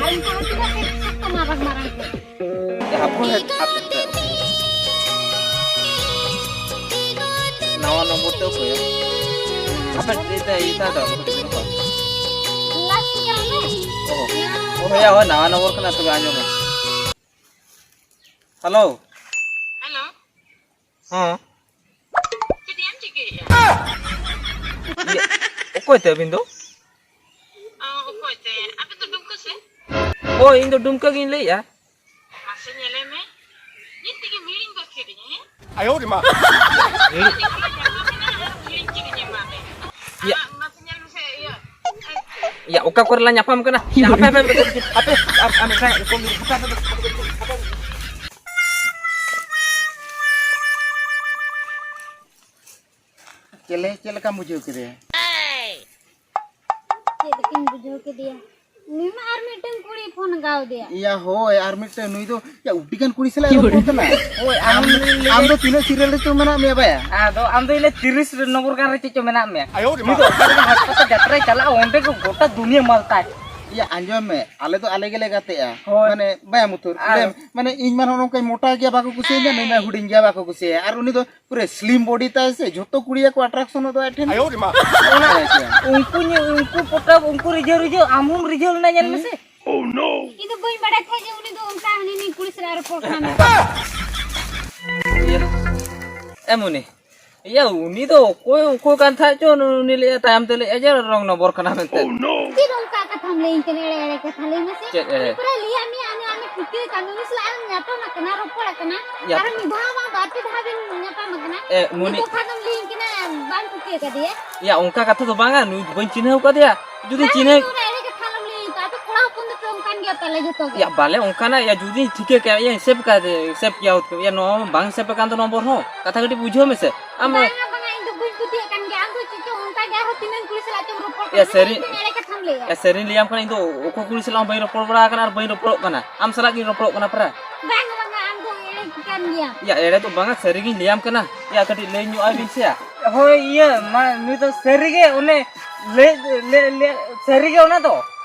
ᱟᱨ ᱩᱱᱠᱩ ᱦᱟᱹᱛᱤ ᱫᱚ ᱠᱟᱹᱴᱤᱡ ᱥᱚᱠᱛᱚ ᱢᱟᱨᱟᱝ ᱢᱟᱨᱟᱝ ᱠᱚ᱾ ᱦᱟᱯᱳᱭ, ᱦᱟᱯᱮ᱾ ᱱᱟᱣᱟ ᱱᱚᱢᱵᱚᱨ ᱛᱮ ᱚᱠᱚᱭᱟ? ᱦᱟᱯᱮ, ᱮᱴᱟᱜ, ᱮᱴᱟᱜ ᱫᱚ᱾ ᱞᱟᱥᱴ ᱨᱮ ᱚᱱᱮ᱾ ᱚ, ᱚ, ᱦᱳᱭ, ᱦᱳᱭ, ᱱᱟᱣᱟ ᱱᱚᱢᱵᱚᱨ ᱠᱟᱱᱟ, ᱛᱚᱵᱮ ᱟᱸᱡᱚᱢ ᱢᱮ᱾ ᱦᱮᱞᱳ᱾ ᱦᱮᱞᱳ᱾ ᱦᱮᱸ᱾ ᱪᱮᱫ ᱮᱢ ᱪᱤᱠᱟᱹᱭᱮᱫᱼᱟ? ᱤᱭᱟᱹ, ᱚᱠᱚᱭ ᱛᱮ ᱟᱹᱵᱤᱱ ᱫᱚ? ᱚ, ᱚᱠᱚᱭ ᱛᱮ? ᱟᱯᱮ ᱫᱚ ᱰᱩᱢᱠᱟᱹ ᱥᱮ? ᱦᱳᱭ, ᱤᱧ ᱫᱚ ᱰᱩᱢᱠᱟᱹ ᱜᱤᱧ ᱞᱟᱹᱭᱮᱫᱼᱟ᱾ ᱢᱟᱥᱮ ᱧᱮᱞᱮ ᱢᱮ, ᱤᱧ ᱛᱮᱜᱮᱢ ᱦᱤᱲᱤᱧ ᱜᱚᱫ ᱠᱤᱫᱤᱧᱟ, ᱦᱮᱸ? ᱟᱭᱳ ᱨᱮ ᱢᱟ᱾ ᱦᱤᱲᱤᱧ ᱪᱮᱫ ᱤᱧ ᱮᱢᱟᱫ ᱢᱮᱭᱟ? ᱤᱭᱟᱹ᱾ ᱟᱢᱟᱜ ᱢᱟᱥᱮ ᱚᱠᱟ ᱠᱚᱨᱮ ᱞᱟᱝ ᱧᱟᱯᱟᱢ ᱠᱟᱱᱟ? ᱦᱟᱯᱮ, ᱦᱟᱯᱮ, ᱦᱟᱯᱮ, ᱦᱟᱯᱮ, ᱟᱨ, ᱟᱨ ᱢᱤᱫᱴᱟᱝ ᱨᱚᱠᱚᱢ ᱦᱟᱯᱮ, ᱦᱟᱯᱮ, ᱦᱟᱯᱮ᱾ ᱪᱮᱞᱮ, ᱪᱮᱫ ᱞᱮᱠᱟᱢ ᱵᱩᱡᱷᱟᱹᱣ ᱠᱮᱫᱮᱭᱟ? ᱪᱮᱫ ᱞᱮᱠᱟᱧ ᱵᱩᱡᱷᱟᱹᱣ ᱠᱮᱫᱮᱭᱟ? ᱩᱱᱤ ᱢᱟ ᱟᱨ ᱢᱤᱫᱴᱟᱝ ᱠᱩᱲᱤ ᱯᱷᱳᱱ ᱠᱟᱣᱫᱮᱭᱟ᱾ ᱤᱭᱟ, ᱦᱳᱭ, ᱟᱨ ᱢᱤᱫᱴᱟᱝ, ᱱᱩᱭ ᱫᱚ, ᱭᱟ, ᱩᱰᱤ ᱜᱟᱱ ᱠᱩᱲᱤ ᱥᱟᱞᱟᱜ ᱮ ᱨᱚᱯᱚᱲ ᱠᱟᱱᱟ᱾ ᱦᱳᱭ, ᱟᱢ, ᱟᱢ ᱫᱚ ᱛᱤᱱᱟᱹᱜ serial ᱨᱮᱪᱚ ᱢᱮᱱᱟᱜ ᱢᱮᱭᱟ ᱵᱟᱭᱟ? ᱟᱫᱚ ᱟᱢ ᱫᱚ ᱤᱱᱟᱹ ᱛᱤᱨᱤᱥ ᱱᱚᱢᱵᱚᱨ ᱜᱟᱱ ᱨᱮ ᱪᱮᱫ ᱪᱚ ᱢᱮᱱᱟᱜ ᱢᱮᱭᱟ᱾ ᱩᱱᱤ ᱫᱚ ᱚᱠᱟ ᱨᱮ ᱦᱟᱥᱯᱟᱛᱟᱞ ᱡᱟᱛᱨᱟᱭ ᱪᱟᱞᱟᱜᱼᱟ, ᱚᱸᱰᱮ ᱜᱮ ᱜᱚᱴᱟ ᱫᱩᱱᱤᱭᱟᱹ ᱢᱟᱞ ᱛᱟᱭ᱾ ᱤᱭᱟ, ᱟᱸᱡᱚᱢ ᱢᱮ, ᱟᱞᱮ ᱫᱚ ᱟᱞᱮ ᱜᱮᱞᱮ ᱜᱟᱛᱮᱜᱼᱟ᱾ ᱦᱳᱭ᱾ ᱢᱟᱱᱮ, ᱵᱟᱭᱟ ᱢᱩᱛᱩᱨ, ᱟᱨ ᱞᱟᱹᱭ ᱢᱮ, ᱢᱟᱱᱮ, ᱤᱧ ᱢᱟ ᱱᱚᱜᱼᱚ ᱱᱚᱝᱠᱟᱧ ᱢᱚᱴᱟ ᱜᱮᱭᱟ, ᱵᱟᱠᱚ ᱠᱩᱥᱤᱭᱟᱹᱧᱟ, ᱱᱩᱭ ᱢᱟ ᱦᱩᱰᱤᱧ ᱜᱮᱭᱟ, ᱵᱟᱠᱚ ᱠᱩᱥᱤᱭᱟᱭᱟ, ᱟᱨ ᱩᱱᱤ ᱫᱚ ᱯᱩᱨᱟᱹ slim body ᱛᱟᱭ ᱥᱮ, ᱡᱷᱚᱛᱚ ᱠᱩᱲᱤ ᱜᱮᱠᱚ attraction ᱚᱜ ᱫᱚ ᱟᱡ ᱴᱷᱮᱱ᱾ ᱟᱭᱳ ᱨᱮ ᱢᱟ᱾ ᱚᱱᱟ ᱩᱱᱠᱩ ᱧᱮ-, ᱩᱱᱠᱩ ᱯᱚᱴᱟᱣ, ᱩᱱᱠᱩ ᱨᱤᱡᱷᱟᱹᱣ ᱨᱤᱡᱷᱟᱹᱣ, ᱟᱢ ᱦᱚᱸᱢ ᱨᱤᱡᱷᱟᱹᱣ ᱞᱮᱱᱟ, ᱧᱮᱞ ᱢᱮᱥᱮ᱾ ᱤᱧ ᱫᱚ ᱵᱟᱹᱧ ᱵᱟᱲᱟᱭ ᱛᱟᱦᱮᱸᱫ ᱡᱮ ᱩᱱᱤ ᱫᱚ ᱚᱱᱠᱟ ᱦᱟᱹᱱᱤ ᱱᱤ ᱠᱩᱲᱤ ᱥᱟᱞᱟᱜ ᱨᱚᱯᱚᱲ ᱠᱟᱱᱟ ᱢᱮᱱᱛᱮ᱾ ᱤᱭᱟᱹ, ᱮ ᱢᱩᱱᱤ, ᱤᱭᱟᱹ, ᱩᱱᱤ ᱫᱚ ᱚᱠᱚᱭ, ᱚᱠᱚᱭ ᱠᱟᱱ ᱛᱟᱦᱮᱸᱫ ᱪᱚ, ᱩᱱᱤ ᱞᱟᱹᱭᱮᱫ ᱛᱟᱭᱚᱢ ᱛᱮ ᱞᱟᱹᱭᱮᱫ ᱡᱮ wrong number ᱠᱟᱱᱟ ᱢᱮᱱᱛᱮ᱾ ᱪᱮᱫ ᱚᱱᱠᱟ ᱠᱟᱛᱷᱟᱢ ᱞᱟᱹᱭᱟᱹᱧ ᱠᱟᱱᱟ, ᱮᱲᱮ ᱮᱲᱮ ᱠᱟᱛᱷᱟ ᱞᱟᱹᱭ ᱢᱮᱥᱮ? ᱪᱮᱫ ᱮᱲᱮ? ᱩᱱᱤ ᱯᱩᱨᱟᱹ ᱞᱟᱹᱭᱟᱜ ᱢᱮᱭᱟ, ᱟᱢ, ᱟᱢᱮ ᱴᱷᱤᱠᱟᱹ ᱠᱟᱜ ᱢᱮ, ᱩᱱᱤ ᱥᱟᱞᱟᱜ ᱮᱢ ᱧᱟᱯᱟᱢ ᱟᱠᱟᱱᱟ, ᱨᱚᱯᱚᱲ ᱟᱠᱟᱱᱟ, ᱭᱟ᱾ ᱟᱨ ᱢᱤᱫ ᱫᱷᱟᱣ ᱵᱟᱝ ᱵᱟᱨ ᱯᱮ ᱫᱷᱟᱣ ᱵᱮᱱ ᱧᱟᱯᱟᱢ ᱟᱠᱟᱱᱟ᱾ ᱮ, ᱢᱩᱱᱤ᱾ ᱱᱤᱛᱚᱜ ᱠᱷᱟᱱ ᱫᱚᱢ ᱞᱟᱹᱭᱟᱹᱧ ᱠᱟᱱᱟ, ᱵᱟᱢ ᱴᱷᱤᱠᱟᱹ ᱠᱟᱫᱮᱭᱟ? ᱭᱟ, ᱚᱱᱠᱟ ᱠᱟᱛᱷᱟ ᱫᱚ ᱵᱟᱝᱟ, ᱱᱩᱭ ᱫᱚ ᱵᱟᱹᱧ ᱪᱤᱱᱦᱟᱹᱣ ᱠᱟᱫᱮᱭᱟ᱾ ᱡᱩᱫᱤ ᱵᱟᱝ, ᱪᱤᱱᱦᱟᱹᱣ ᱱᱚᱣᱟ ᱫᱚ ᱮᱲᱮ ᱠᱟᱛᱷᱟ ᱟᱞᱚᱢ ᱞᱟᱹᱭ ᱛᱚ, ᱟᱯᱮ ᱠᱚᱲᱟ ᱦᱚᱯᱚᱱ ᱫᱚᱯᱮ ᱚᱱᱠᱟᱱ ᱜᱮᱭᱟ ᱯᱟᱞᱮ ᱡᱚᱛᱚ ᱜᱮ᱾ ᱭᱟ, ᱵᱟᱞᱮ ᱚᱱᱠᱟᱱᱟ, ᱭᱟ, ᱡᱩᱫᱤᱧ ᱴᱷᱤᱠᱟᱹ ᱠᱮᱭᱟ, ᱭᱟᱧ save ᱠᱟᱫᱮ, save ᱠᱮᱭᱟ ᱦᱩᱛ ᱠᱟᱹᱢᱤ᱾ ᱭᱟ, ᱱᱚᱣᱟ ᱢᱟ ᱵᱟᱝ save ᱟᱠᱟᱱ ᱫᱚ ᱱᱚᱢᱵᱚᱨ ᱦᱚᱸ᱾ ᱠᱟᱛᱷᱟ ᱠᱟᱹᱴᱤᱡ ᱵᱩᱡᱷᱟᱹᱣ ᱢᱮᱥᱮ᱾ ᱟᱢ ᱵᱟᱝᱟ, ᱵᱟᱝᱟ, ᱤᱧ ᱫᱚ ᱵᱟᱹᱧ ᱯᱟᱹᱛᱭᱟᱹᱜ ᱠᱟᱱ ᱜᱮᱭᱟ᱾ ᱟᱢ ᱫᱚ ᱪᱮᱫ ᱪᱚᱝ ᱚᱱᱠᱟ ᱜᱮ ᱟᱨᱦᱚᱸ ᱛᱤᱱᱟᱹᱝ ᱠᱩᱲᱤ ᱥᱟᱞᱟᱜ ᱪᱚᱢ ᱨᱚᱯᱚᱲ ᱭᱟ, ᱠᱟᱱᱟ᱾ ᱥᱟᱹᱨᱤ-, ᱢᱤᱫᱴᱮᱱ ᱮᱲᱮ ᱠᱟᱛᱷᱟᱢ ᱞᱟᱹᱭᱟ᱾ ᱭᱟ, ᱥᱟᱹᱨᱤᱧ ᱞᱟᱹᱭᱟᱢ ᱠᱟᱱᱟ, ᱤᱧ ᱫᱚ ᱚᱠᱚᱭ ᱠᱩᱲᱤ ᱥᱟᱞᱟᱜ ᱦᱚᱸ ᱵᱟᱹᱧ ᱨᱚᱯᱚᱲ ᱵᱟᱲᱟ ᱟᱠᱟᱱᱟ ᱟᱨ ᱵᱟᱹᱧ ᱨᱚᱯᱚᱲᱚᱜ ᱠᱟᱱᱟ᱾ ᱟᱢ ᱥᱟᱞᱟᱜ ᱜᱤᱧ ᱨᱚᱯᱚᱲᱚᱜ ᱠᱟᱱᱟ ᱯᱨᱟᱭ᱾ ᱵᱟᱝᱟ, ᱵᱟᱝᱟ, ᱟᱢ ᱫᱚ ᱮᱲᱮ ᱠᱟᱱ ᱜᱮᱭᱟᱢ᱾ ᱭᱟ, ᱮᱲᱮ ᱫᱚ ᱵᱟᱝᱟ, ᱥᱟᱹᱨᱤ ᱜᱤᱧ ᱞᱟᱹᱭᱟᱢ ᱠᱟᱱᱟ᱾ ᱭᱟ, ᱠᱟᱹᱴᱤᱡ ᱞᱟᱹᱭ ᱧᱚᱜ ᱟᱭ ᱵᱤᱱ ᱥᱮ ᱭᱟ᱾ ᱦᱳᱭ, ᱤᱭᱟᱹ, ᱢᱟ, ᱱᱩᱭ ᱫᱚ ᱥᱟᱹᱨᱤ ᱜᱮ ᱚᱱᱮ ᱞᱟᱹᱭ, ᱞᱟᱹᱭ, ᱞᱟᱹᱭ, ᱥᱟᱹᱨᱤ ᱜᱮ ᱚᱱᱟ ᱫᱚ᱾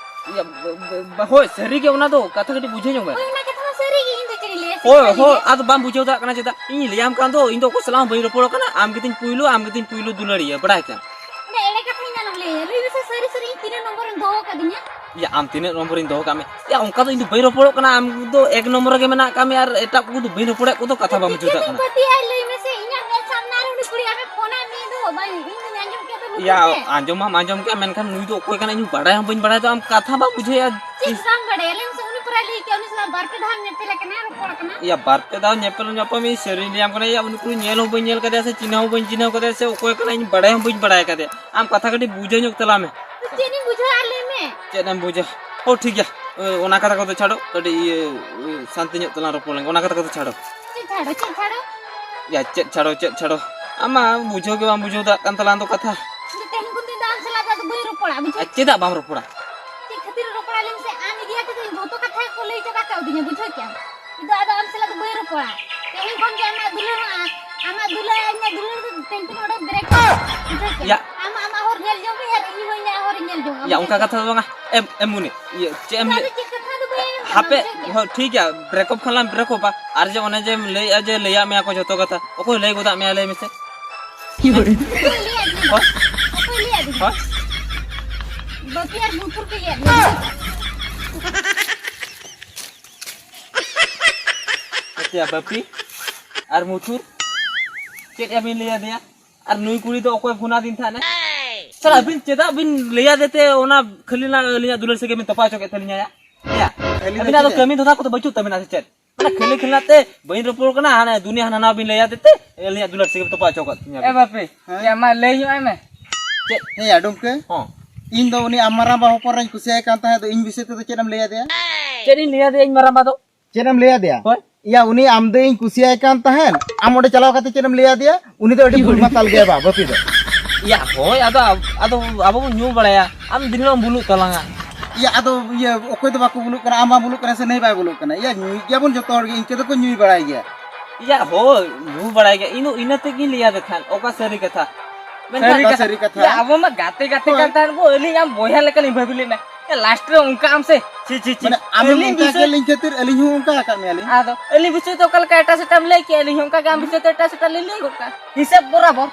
ᱤᱭᱟᱹ, ᱵ-, ᱵ-, ᱵ-, ᱦᱳᱭ, ᱥᱟᱹᱨᱤ ᱜᱮ ᱚᱱᱟ ᱫᱚ᱾ ᱠᱟᱛᱷᱟ ᱠᱟᱹᱴᱤᱡ ᱵᱩᱡᱷᱟᱹᱣ ᱧᱚᱜ ᱢᱮ᱾ ᱦᱳᱭ, ᱚᱱᱟ ᱠᱟᱛᱷᱟ ᱢᱟ ᱥᱟᱹᱨᱤ ᱜᱮ, ᱤᱧ ᱫᱚ ᱪᱮᱫ ᱤᱧ ᱞᱟᱹᱭᱟ, ᱦᱳᱭ, ᱥᱟᱹᱨᱤ ᱦᱳᱭ, ᱜᱮ᱾ ᱟᱫᱚ ᱵᱟᱢ ᱵᱩᱡᱷᱟᱹᱣ ᱫᱟᱲᱮᱭᱟᱜ ᱠᱟᱱᱟ ᱪᱮᱫᱟᱜ? ᱤᱧ ᱞᱟᱹᱭᱟᱢ ᱠᱟᱱ ᱫᱚ, ᱤᱧ ᱫᱚ ᱚᱠᱚᱭ ᱥᱟᱞᱟᱜ ᱦᱚᱸ ᱵᱟᱹᱧ ᱨᱚᱯᱚᱲ ᱠᱟᱱᱟ, ᱟᱢ ᱜᱮᱛᱤᱧ ᱯᱩᱭᱞᱩ, ᱟᱢ ᱜᱮᱛᱤᱧ ᱯᱩᱭᱞᱩ ᱫᱩᱞᱟᱹᱲᱤᱭᱟᱹ, ᱵᱟᱲᱟᱭ ᱠᱮᱫᱟᱢ᱾ ᱚᱸᱰᱮ ᱮᱲᱮ ᱠᱟᱛᱷᱟᱧ ᱟᱞᱚᱢ ᱞᱟᱹᱭᱟ᱾ ᱞᱟᱹᱭ ᱢᱮᱥᱮ, ᱥᱟᱹᱨᱤ ᱥᱟᱹᱨᱤ ᱤᱧ ᱛᱤᱱᱟᱹᱜ ᱱᱚᱢᱵᱚᱨᱮᱢ ᱫᱚᱦᱚ ᱠᱟᱫᱤᱧᱟ? ᱭᱟ, ᱟᱢ ᱛᱤᱱᱟᱹᱜ ᱱᱚᱢᱵᱚᱨᱤᱧ ᱫᱚᱦᱚ ᱠᱟᱜ ᱢᱮ? ᱭᱟ, ᱚᱱᱠᱟ ᱫᱚ ᱤᱧ ᱫᱚ ᱵᱟᱹᱧ ᱨᱚᱯᱚᱲᱚᱜ ᱠᱟᱱᱟ, ᱟᱢ ᱫᱚ ᱮᱠ ᱱᱚᱢᱵᱚᱨ ᱨᱮᱜᱮ ᱢᱮᱱᱟᱜ ᱠᱟᱜ ᱢᱮᱭᱟ ᱟᱨ ᱮᱴᱟᱜ ᱠᱚᱫᱚ ᱵᱟᱹᱧ ᱨᱚᱯᱚᱲᱮᱫ ᱠᱚᱫᱚ, ᱠᱟᱛᱷᱟ ᱵᱟᱢ ᱵᱩᱡᱷᱟᱹᱣ ᱫᱟᱲᱮᱭᱟᱜ ᱠᱟᱱᱟ᱾ ᱪᱤᱠᱟᱹᱛᱤᱧ ᱯᱟᱹᱛᱭᱟᱹᱜᱼᱟ, ᱞᱟᱹᱭ ᱢᱮᱥᱮ? ᱤᱧᱟᱹᱜ ᱢᱮᱫ ᱥᱟᱢᱱᱟ ᱨᱮ ᱩᱱᱤ ᱠᱩᱲᱤ ᱟᱢᱮ ᱯᱷᱳᱱᱟᱫ ᱢᱮ ᱫᱚ, ᱵᱟᱝ, ᱤᱧ ᱫᱚᱧ ᱟᱸᱡᱚᱢ ᱠᱮᱫ ᱫᱚ ᱞᱩᱛᱩᱨ ᱭᱟ, ᱛᱮ᱾ ᱟᱸᱡᱚᱢ ᱢᱟᱢ ᱟᱸᱡᱚᱢ ᱠᱮᱫ, ᱢᱮᱱᱠᱷᱟᱱ ᱱᱩᱭ ᱫᱚ ᱚᱠᱚᱭ ᱠᱟᱱᱟᱭ ᱤᱧ ᱵᱟᱲᱟᱭ ᱦᱚᱸ ᱵᱟᱹᱧ ᱵᱟᱲᱟᱭ ᱫᱚ, ᱟᱢ ᱠᱟᱛᱷᱟ ᱵᱟᱢ ᱵᱩᱡᱷᱟᱹᱣᱮᱫᱼᱟ᱾ ᱪᱮᱫ ᱵᱟᱢ ᱵᱟᱲᱟᱭᱟ? ᱞᱟᱹᱭ ᱢᱮᱥᱮ, ᱩᱱᱤ ᱯᱩᱨᱟᱹᱭ ᱞᱟᱹᱭ ᱠᱮᱫ, ᱩᱱᱤ ᱥᱟᱞᱟᱜ ᱵᱟᱨ ᱯᱮ ᱫᱷᱟᱣ ᱧᱮᱯᱮᱞ ᱟᱠᱟᱱᱟ, ᱨᱚᱯᱚᱲ ᱟᱠᱟᱱᱟ᱾ ᱭᱟ, ᱵᱟᱨ ᱯᱮ ᱫᱷᱟᱣ ᱧᱮᱯᱮᱞ ᱧᱟᱯᱟᱢ, ᱤᱧ ᱥᱟᱹᱨᱤᱧ ᱞᱟᱹᱭᱟᱢ ᱠᱟᱱᱟ, ᱭᱟ, ᱩᱱᱤ ᱠᱩᱲᱤ ᱧᱮᱞ ᱦᱚᱸ ᱵᱟᱹᱧ ᱧᱮᱞ ᱠᱟᱫᱮᱭᱟ ᱥᱮ ᱪᱤᱱᱦᱟᱹ ᱦᱚᱸ ᱵᱟᱹᱧ ᱪᱤᱱᱦᱟᱹᱣ ᱠᱟᱫᱮᱭᱟ ᱥᱮ ᱚᱠᱚᱭ ᱠᱟᱱᱟᱭ ᱤᱧ ᱵᱟᱲᱟᱭ ᱦᱚᱸ ᱵᱟᱹᱧ ᱵᱟᱲᱟᱭ ᱠᱟᱫᱮᱭᱟ᱾ ᱟᱢ ᱠᱟᱛᱷᱟ ᱠᱟᱹᱴᱤᱡ ᱵᱩᱡᱷᱟᱹᱣ ᱧᱚᱜ ᱛᱟᱞᱟᱝ ᱢᱮ᱾ ᱪᱮᱫ ᱤᱧ ᱵᱩᱡᱷᱟᱹᱣᱟ? ᱟᱨ ᱞᱟᱹᱭ ᱢᱮ, ᱪᱮᱫ ᱮᱢ ᱵᱩᱡᱟ? ᱚ, ᱴᱷᱤᱠ ᱜᱮᱭᱟ᱾ ᱚᱱᱟ ᱠᱟᱛᱷᱟ ᱠᱚᱫᱚ ᱪᱷᱟᱲᱚ, ᱠᱟᱹᱴᱤᱡ ᱤᱭᱟᱹ, ᱥᱟᱱᱛᱤ ᱧᱚᱜ ᱛᱮᱞᱟᱝ ᱨᱚᱯᱚᱲ ᱞᱮᱱ ᱜᱮ᱾ ᱚᱱᱟ ᱠᱟᱛᱷᱟ ᱠᱚᱫᱚ ᱪᱷᱟᱲᱚ᱾ ᱪᱮᱫ ᱪᱷᱟᱲᱚ, ᱪᱮᱫ ᱪᱷᱟᱲᱚ? ᱭᱟ, ᱪᱮᱫ ᱪᱷᱟᱲᱚ, ᱪᱮᱫ ᱪᱷᱟᱲᱚ? ᱟᱢ ᱢᱟ ᱵᱩᱡᱷᱟᱹᱣ ᱜᱮ ᱵᱟᱢ ᱵᱩᱡᱷᱟᱹᱣ ᱫᱟᱲᱮᱭᱟᱜ ᱠᱟᱱ ᱛᱟᱞᱟᱝ ᱫᱚ ᱠᱟᱛᱷᱟ᱾ ᱤᱧ ᱫᱚ ᱛᱮᱦᱮᱧ ᱠᱷᱚᱱ ᱫᱚ ᱤᱧ ᱫᱚ ᱟᱢ ᱥᱟᱞᱟᱜ ᱫᱚ ᱟᱫᱚ ᱵᱟᱹᱧ ᱨᱚᱯᱚᱲᱟ, ᱵᱩᱡᱷᱟᱹᱣ ᱟᱨ ᱠᱮᱫᱟᱢ? ᱪᱮᱫᱟᱜ ᱵᱟᱢ ᱨᱚᱯᱚᱲᱟ? ᱪᱮᱫ ᱠᱷᱟᱹᱛᱤᱨ ᱨᱚᱯᱚᱲᱟ ᱞᱟᱹᱭ ᱢᱮᱥᱮ? ᱟᱢ ᱤᱫᱤ ᱠᱟᱛᱮ ᱫᱚ ᱤᱧ ᱡᱷᱚᱛᱚ ᱠᱟᱛᱷᱟ ᱠᱚ ᱞᱟᱹᱭ ᱪᱟᱵᱟ ᱠᱟᱣᱫᱤᱧᱟ, ᱵᱩᱡᱷᱟᱹᱣ ᱠᱮᱫᱟᱢ? ᱤᱧ ᱫᱚ ᱟᱫᱚ ᱟᱢ ᱥᱟᱞᱟᱜ ᱫᱚ ᱵᱟᱹᱧ ᱨᱚᱯᱚᱲᱟ᱾ ᱛᱮᱦᱮᱧ ᱠᱷᱚᱱ ᱜᱮ ᱟᱢᱟᱜ ᱫᱩᱞᱟᱹᱲ ᱦᱚᱸ, ᱟᱢᱟᱜ ᱫᱩᱞᱟᱹᱲ ᱟᱨ ᱤᱧᱟᱹᱜ ᱫᱩᱞᱟᱹᱲ ᱫᱚ ᱛᱮᱦᱮᱧ ᱠᱷᱚᱱ ᱚᱸᱰᱮ break᱾ ᱵᱩᱡᱷᱟᱹᱣ ᱠᱮᱫᱟᱢ? ᱭᱟ᱾ ᱟᱢ ᱟᱢᱟᱜ ᱦᱚᱨ ᱧᱮᱞ ᱡᱚᱝ ᱢᱮ ᱟᱨ ᱤᱧ ᱦᱚᱸ ᱤᱧᱟᱹᱜ ᱦᱚᱨ ᱤᱧ ᱧᱮᱞ ᱡᱚᱝᱟ, ᱭᱟ, ᱵᱩᱡᱷᱟᱹᱣ ᱚᱱᱠᱟ ᱠᱮᱫᱟᱢ? ᱠᱟᱛᱷᱟ ᱫᱚ ᱵᱟᱝᱟ᱾ ᱮᱢ, ᱮᱢ ᱩᱱᱤ᱾ ᱤᱭᱟᱹ, ᱪᱮᱫ ᱮᱢ ᱤᱧ ᱫᱚ ᱞᱟᱹᱭ-, ᱟᱫᱚ ᱪᱮᱫ ᱠᱟᱛᱷᱟ ᱫᱚ ᱵᱟᱹᱧ ᱟᱸᱡᱚᱢ ᱫᱟ, ᱦᱟᱯᱮ, ᱵᱩᱡᱷᱟᱹᱣ ᱠᱮᱫᱟᱢ? ᱦᱚᱸ, ᱴᱷᱤᱠ ᱜᱮᱭᱟ, break up ᱠᱷᱟᱱ ᱞᱟᱝ break up-ᱟ᱾ ᱟᱨ ᱡᱮ ᱚᱱᱮ ᱡᱮᱢ ᱞᱟᱹᱭᱮᱫᱼᱟ ᱡᱮ ᱞᱟᱹᱭᱟᱫ ᱢᱮᱭᱟ ᱠᱚ ᱡᱷᱚᱛᱚ ᱠᱟᱛᱷᱟ, ᱚᱠᱚᱭ ᱞᱟᱹᱭ ᱜᱚᱫᱟᱜ ᱢᱮᱭᱟ ᱞᱟᱹᱭ ᱢᱮᱥᱮ? ᱚᱠᱚᱭ ᱞᱟᱹᱭᱟᱫ ᱢᱮᱭᱟ? ᱦᱳᱭ᱾ ᱚᱠᱚᱭ ᱞᱟᱹᱭᱟᱫ ᱢᱮᱭᱟ? ᱦᱳᱭ᱾ ᱵᱟᱹᱯᱤ ᱟᱨ ᱵᱩᱛᱩᱨ ᱠᱚ ᱞᱟᱹᱭᱟᱫ ᱢᱮᱭᱟ᱾ ᱪᱮᱫ ᱭᱟ ᱵᱟᱹᱯᱤ ᱟᱨ ᱢᱩᱛᱩᱨ? ᱪᱮᱫ ᱭᱟ ᱵᱤᱱ ᱞᱟᱹᱭ ᱟᱫᱮᱭᱟ? ᱟᱨ ᱱᱩᱭ ᱠᱩᱲᱤ ᱫᱚ ᱚᱠᱚᱭ ᱯᱷᱳᱱ ᱟᱹᱫᱤᱧ ᱛᱟᱦᱮᱸᱱᱟ? ᱥᱟᱞᱟ ᱟᱹᱵᱤᱱ ᱪᱮᱫᱟᱜ ᱵᱤᱱ ᱞᱟᱹᱭ ᱟᱫᱮ ᱛᱮ ᱚᱱᱟ ᱠᱷᱟᱹᱞᱤ ᱱᱟ ᱟᱹᱞᱤᱧᱟᱜ ᱫᱩᱞᱟᱹᱲ ᱥᱟᱹᱜᱟᱹᱭ ᱵᱤᱱ ᱛᱚᱯᱟ ᱦᱚᱪᱚ ᱠᱮᱫ ᱛᱟᱹᱞᱤᱧᱟ ᱭᱟ? ᱭᱟ? ᱠᱷᱟᱹᱞᱤ ᱫᱚ ᱟᱹᱵᱤᱱᱟᱜ ᱫᱚ ᱪᱮᱫ? ᱠᱟᱹᱢᱤ ᱫᱷᱚᱱᱫᱟ ᱠᱚᱫᱚ ᱵᱟᱹᱪᱩᱜ ᱛᱟᱹᱵᱤᱱᱟ ᱥᱮ ᱪᱮᱫ? ᱚᱱᱟ ᱠᱷᱟᱹᱞᱤ ᱠᱷᱮᱞᱟ ᱛᱮ ᱵᱟᱹᱧ ᱨᱚᱯᱚᱲ ᱠᱟᱱᱟ, ᱦᱟᱱᱮ ᱫᱩᱱᱤᱭᱟᱹ ᱦᱟᱱᱟ ᱱᱟᱣᱟ ᱵᱤᱱ ᱞᱟᱹᱭ ᱟᱫᱮ ᱛᱮ ᱟᱹᱞᱤᱧᱟᱜ ᱫᱩᱞᱟᱹᱲ ᱥᱟᱹᱜᱟᱹᱭ ᱵᱤᱱ ᱛᱚᱯᱟ ᱦᱚᱪᱚ ᱠᱟᱫ ᱛᱤᱧᱟ ᱵᱤᱱ᱾ ᱮ ᱵᱟᱯᱮ, ᱦᱮᱸ? ᱭᱟ ᱢᱟ ᱞᱟᱹᱭ ᱧᱚᱜ ᱟᱭ ᱢᱮ᱾ ᱪᱮᱫ? ᱦᱮᱸ ᱭᱟ ᱰᱩᱢᱠᱟᱹ᱾ ᱦᱚᱸ᱾ ᱤᱧ ᱫᱚ ᱩᱱᱤ ᱟᱢ ᱢᱟᱨᱟᱝᱵᱟ ᱦᱚᱯᱚᱱ ᱨᱮᱧ ᱠᱩᱥᱤᱭᱟᱭ ᱠᱟᱱ ᱛᱟᱦᱮᱸᱫ, ᱟᱫᱚ ᱤᱧ ᱵᱤᱥᱚᱭ ᱛᱮᱫᱚ ᱪᱮᱫ ᱮᱢ ᱞᱟᱹᱭ ᱟᱫᱮᱭᱟ? ᱪᱮᱫ ᱤᱧ ᱞᱟᱹᱭ ᱟᱫᱮᱭᱟ ᱤᱧ ᱢᱟᱨᱟᱝᱵᱟ ᱫᱚ? ᱪᱮᱫ ᱮᱢ ᱞᱟᱹᱭ ᱟᱫᱮᱭᱟ? ᱦᱳᱭ᱾ ᱭᱟ, ᱩᱱᱤ ᱟᱢ ᱫᱚ ᱤᱧ ᱠᱩᱥᱤᱭᱟᱭ ᱠᱟᱱ ᱛᱟᱦᱮᱸᱫ, ᱟᱢ ᱚᱸᱰᱮ ᱪᱟᱞᱟᱣ ᱠᱟᱛᱮ ᱪᱮᱫ ᱮᱢ ᱞᱟᱹᱭ ᱟᱫᱮᱭᱟ? ᱩᱱᱤ ᱫᱚ ᱟᱹᱰᱤ ᱵᱩᱞ ᱢᱟᱛᱟᱞ ᱜᱮᱭᱟ ᱵᱟ, ᱵᱟᱹᱯᱤ ᱫᱚ᱾ ᱭᱟ, ᱦᱳᱭ, ᱟᱫᱚ ᱟᱵ-, ᱟᱫᱚ ᱟᱵᱚ ᱵᱚᱱ ᱧᱩ ᱵᱟᱲᱟᱭᱟ, ᱟᱢ ᱫᱤᱱ ᱦᱤᱞᱳᱜ ᱮᱢ ᱵᱩᱞᱩᱜ ᱛᱟᱞᱟᱝᱟ᱾ ᱭᱟ, ᱟᱫᱚ ᱤᱭᱟᱹ, ᱚᱠᱚᱭ ᱫᱚ ᱵᱟᱠᱚ ᱵᱩᱞᱩᱜ ᱠᱟᱱᱟ, ᱟᱢ ᱵᱟᱢ ᱵᱩᱞᱩᱜ ᱠᱟᱱᱟ ᱥᱮ ᱱᱟᱹᱭ ᱵᱟᱭ ᱵᱩᱞᱩᱜ ᱠᱟᱱᱟ? ᱭᱟ, ᱧᱩᱭ ᱜᱮᱭᱟᱵᱚᱱ ᱡᱚᱛᱚ ᱦᱚᱲ ᱜᱮ, ᱤᱱᱠᱟᱹ ᱫᱚᱠᱚ ᱧᱩᱭ ᱵᱟᱲᱟᱭ ᱜᱮᱭᱟ᱾ ᱭᱟ, ᱦᱳᱭ, ᱧᱩ ᱵᱟᱲᱟᱭ ᱜᱮᱭᱟ, ᱤᱱᱟᱹ, ᱤᱱᱟᱹ ᱛᱮᱜᱤᱧ ᱞᱟᱹᱭ ᱟᱫᱮ ᱛᱟᱦᱮᱸᱫ, ᱚᱠᱟ ᱥᱟᱹᱨᱤ ᱠᱟᱛᱷᱟ᱾ ᱢᱮᱱᱠᱷᱟᱱ ᱥᱟᱹᱨᱤ ᱚᱠᱟ ᱠᱟᱛᱷᱟ᱾ ᱥᱟᱹᱨᱤ ᱠᱟᱛᱷᱟ? ᱭᱟ, ᱟᱵᱚ ᱢᱟ ᱜᱟᱛᱮ ᱜᱟᱛᱮ ᱦᱳᱭ᱾ ᱠᱟᱱ ᱛᱟᱦᱮᱸᱫ ᱵᱚ, ᱟᱹᱞᱤᱧ ᱟᱢ ᱵᱚᱭᱦᱟ ᱞᱮᱠᱟᱞᱤᱧ ᱵᱷᱟᱹᱵᱤ ᱞᱮᱫ ᱢᱮ᱾ ᱭᱟ, ᱞᱟᱥᱴ ᱨᱮ ᱚᱱᱠᱟ ᱟᱢ ᱥᱮ, ᱪᱷᱤ, ᱪᱷᱤ, ᱪᱷᱤ᱾ ᱢᱟᱱᱮ ᱟᱢᱮᱢ ᱟᱹᱞᱤᱧ ᱚᱱᱠᱟ ᱵᱤᱥᱟᱹ- ᱠᱮᱫ ᱞᱤᱧ ᱠᱷᱟᱹᱛᱤᱨ ᱟᱹᱞᱤᱧ ᱦᱚᱸ ᱚᱱᱠᱟ ᱟᱠᱟᱫ ᱢᱮᱭᱟᱞᱤᱧ᱾ ᱟᱫᱚ ᱟᱹᱞᱤᱧ ᱵᱤᱥᱚᱭ ᱛᱮ ᱚᱠᱟ ᱞᱮᱠᱟ ᱮᱴᱟᱜ ᱥᱮᱴᱟᱜ ᱮᱢ ᱞᱟᱹᱭ ᱠᱮᱜᱼᱟ, ᱟᱹᱞᱤᱧ ᱦᱚᱸ ᱚᱱᱠᱟ ᱜᱮ ᱟᱢ ᱵᱤᱥᱚᱭ ᱛᱮ ᱮᱴᱟᱜ ᱥᱮᱴᱟᱜ ᱞᱤᱧ ᱞᱟᱹᱭ ᱜᱚᱫ ᱠᱟᱜᱼᱟ᱾ ᱦᱤᱥᱟᱹᱵ ᱵᱚᱨᱟᱵᱚᱨ᱾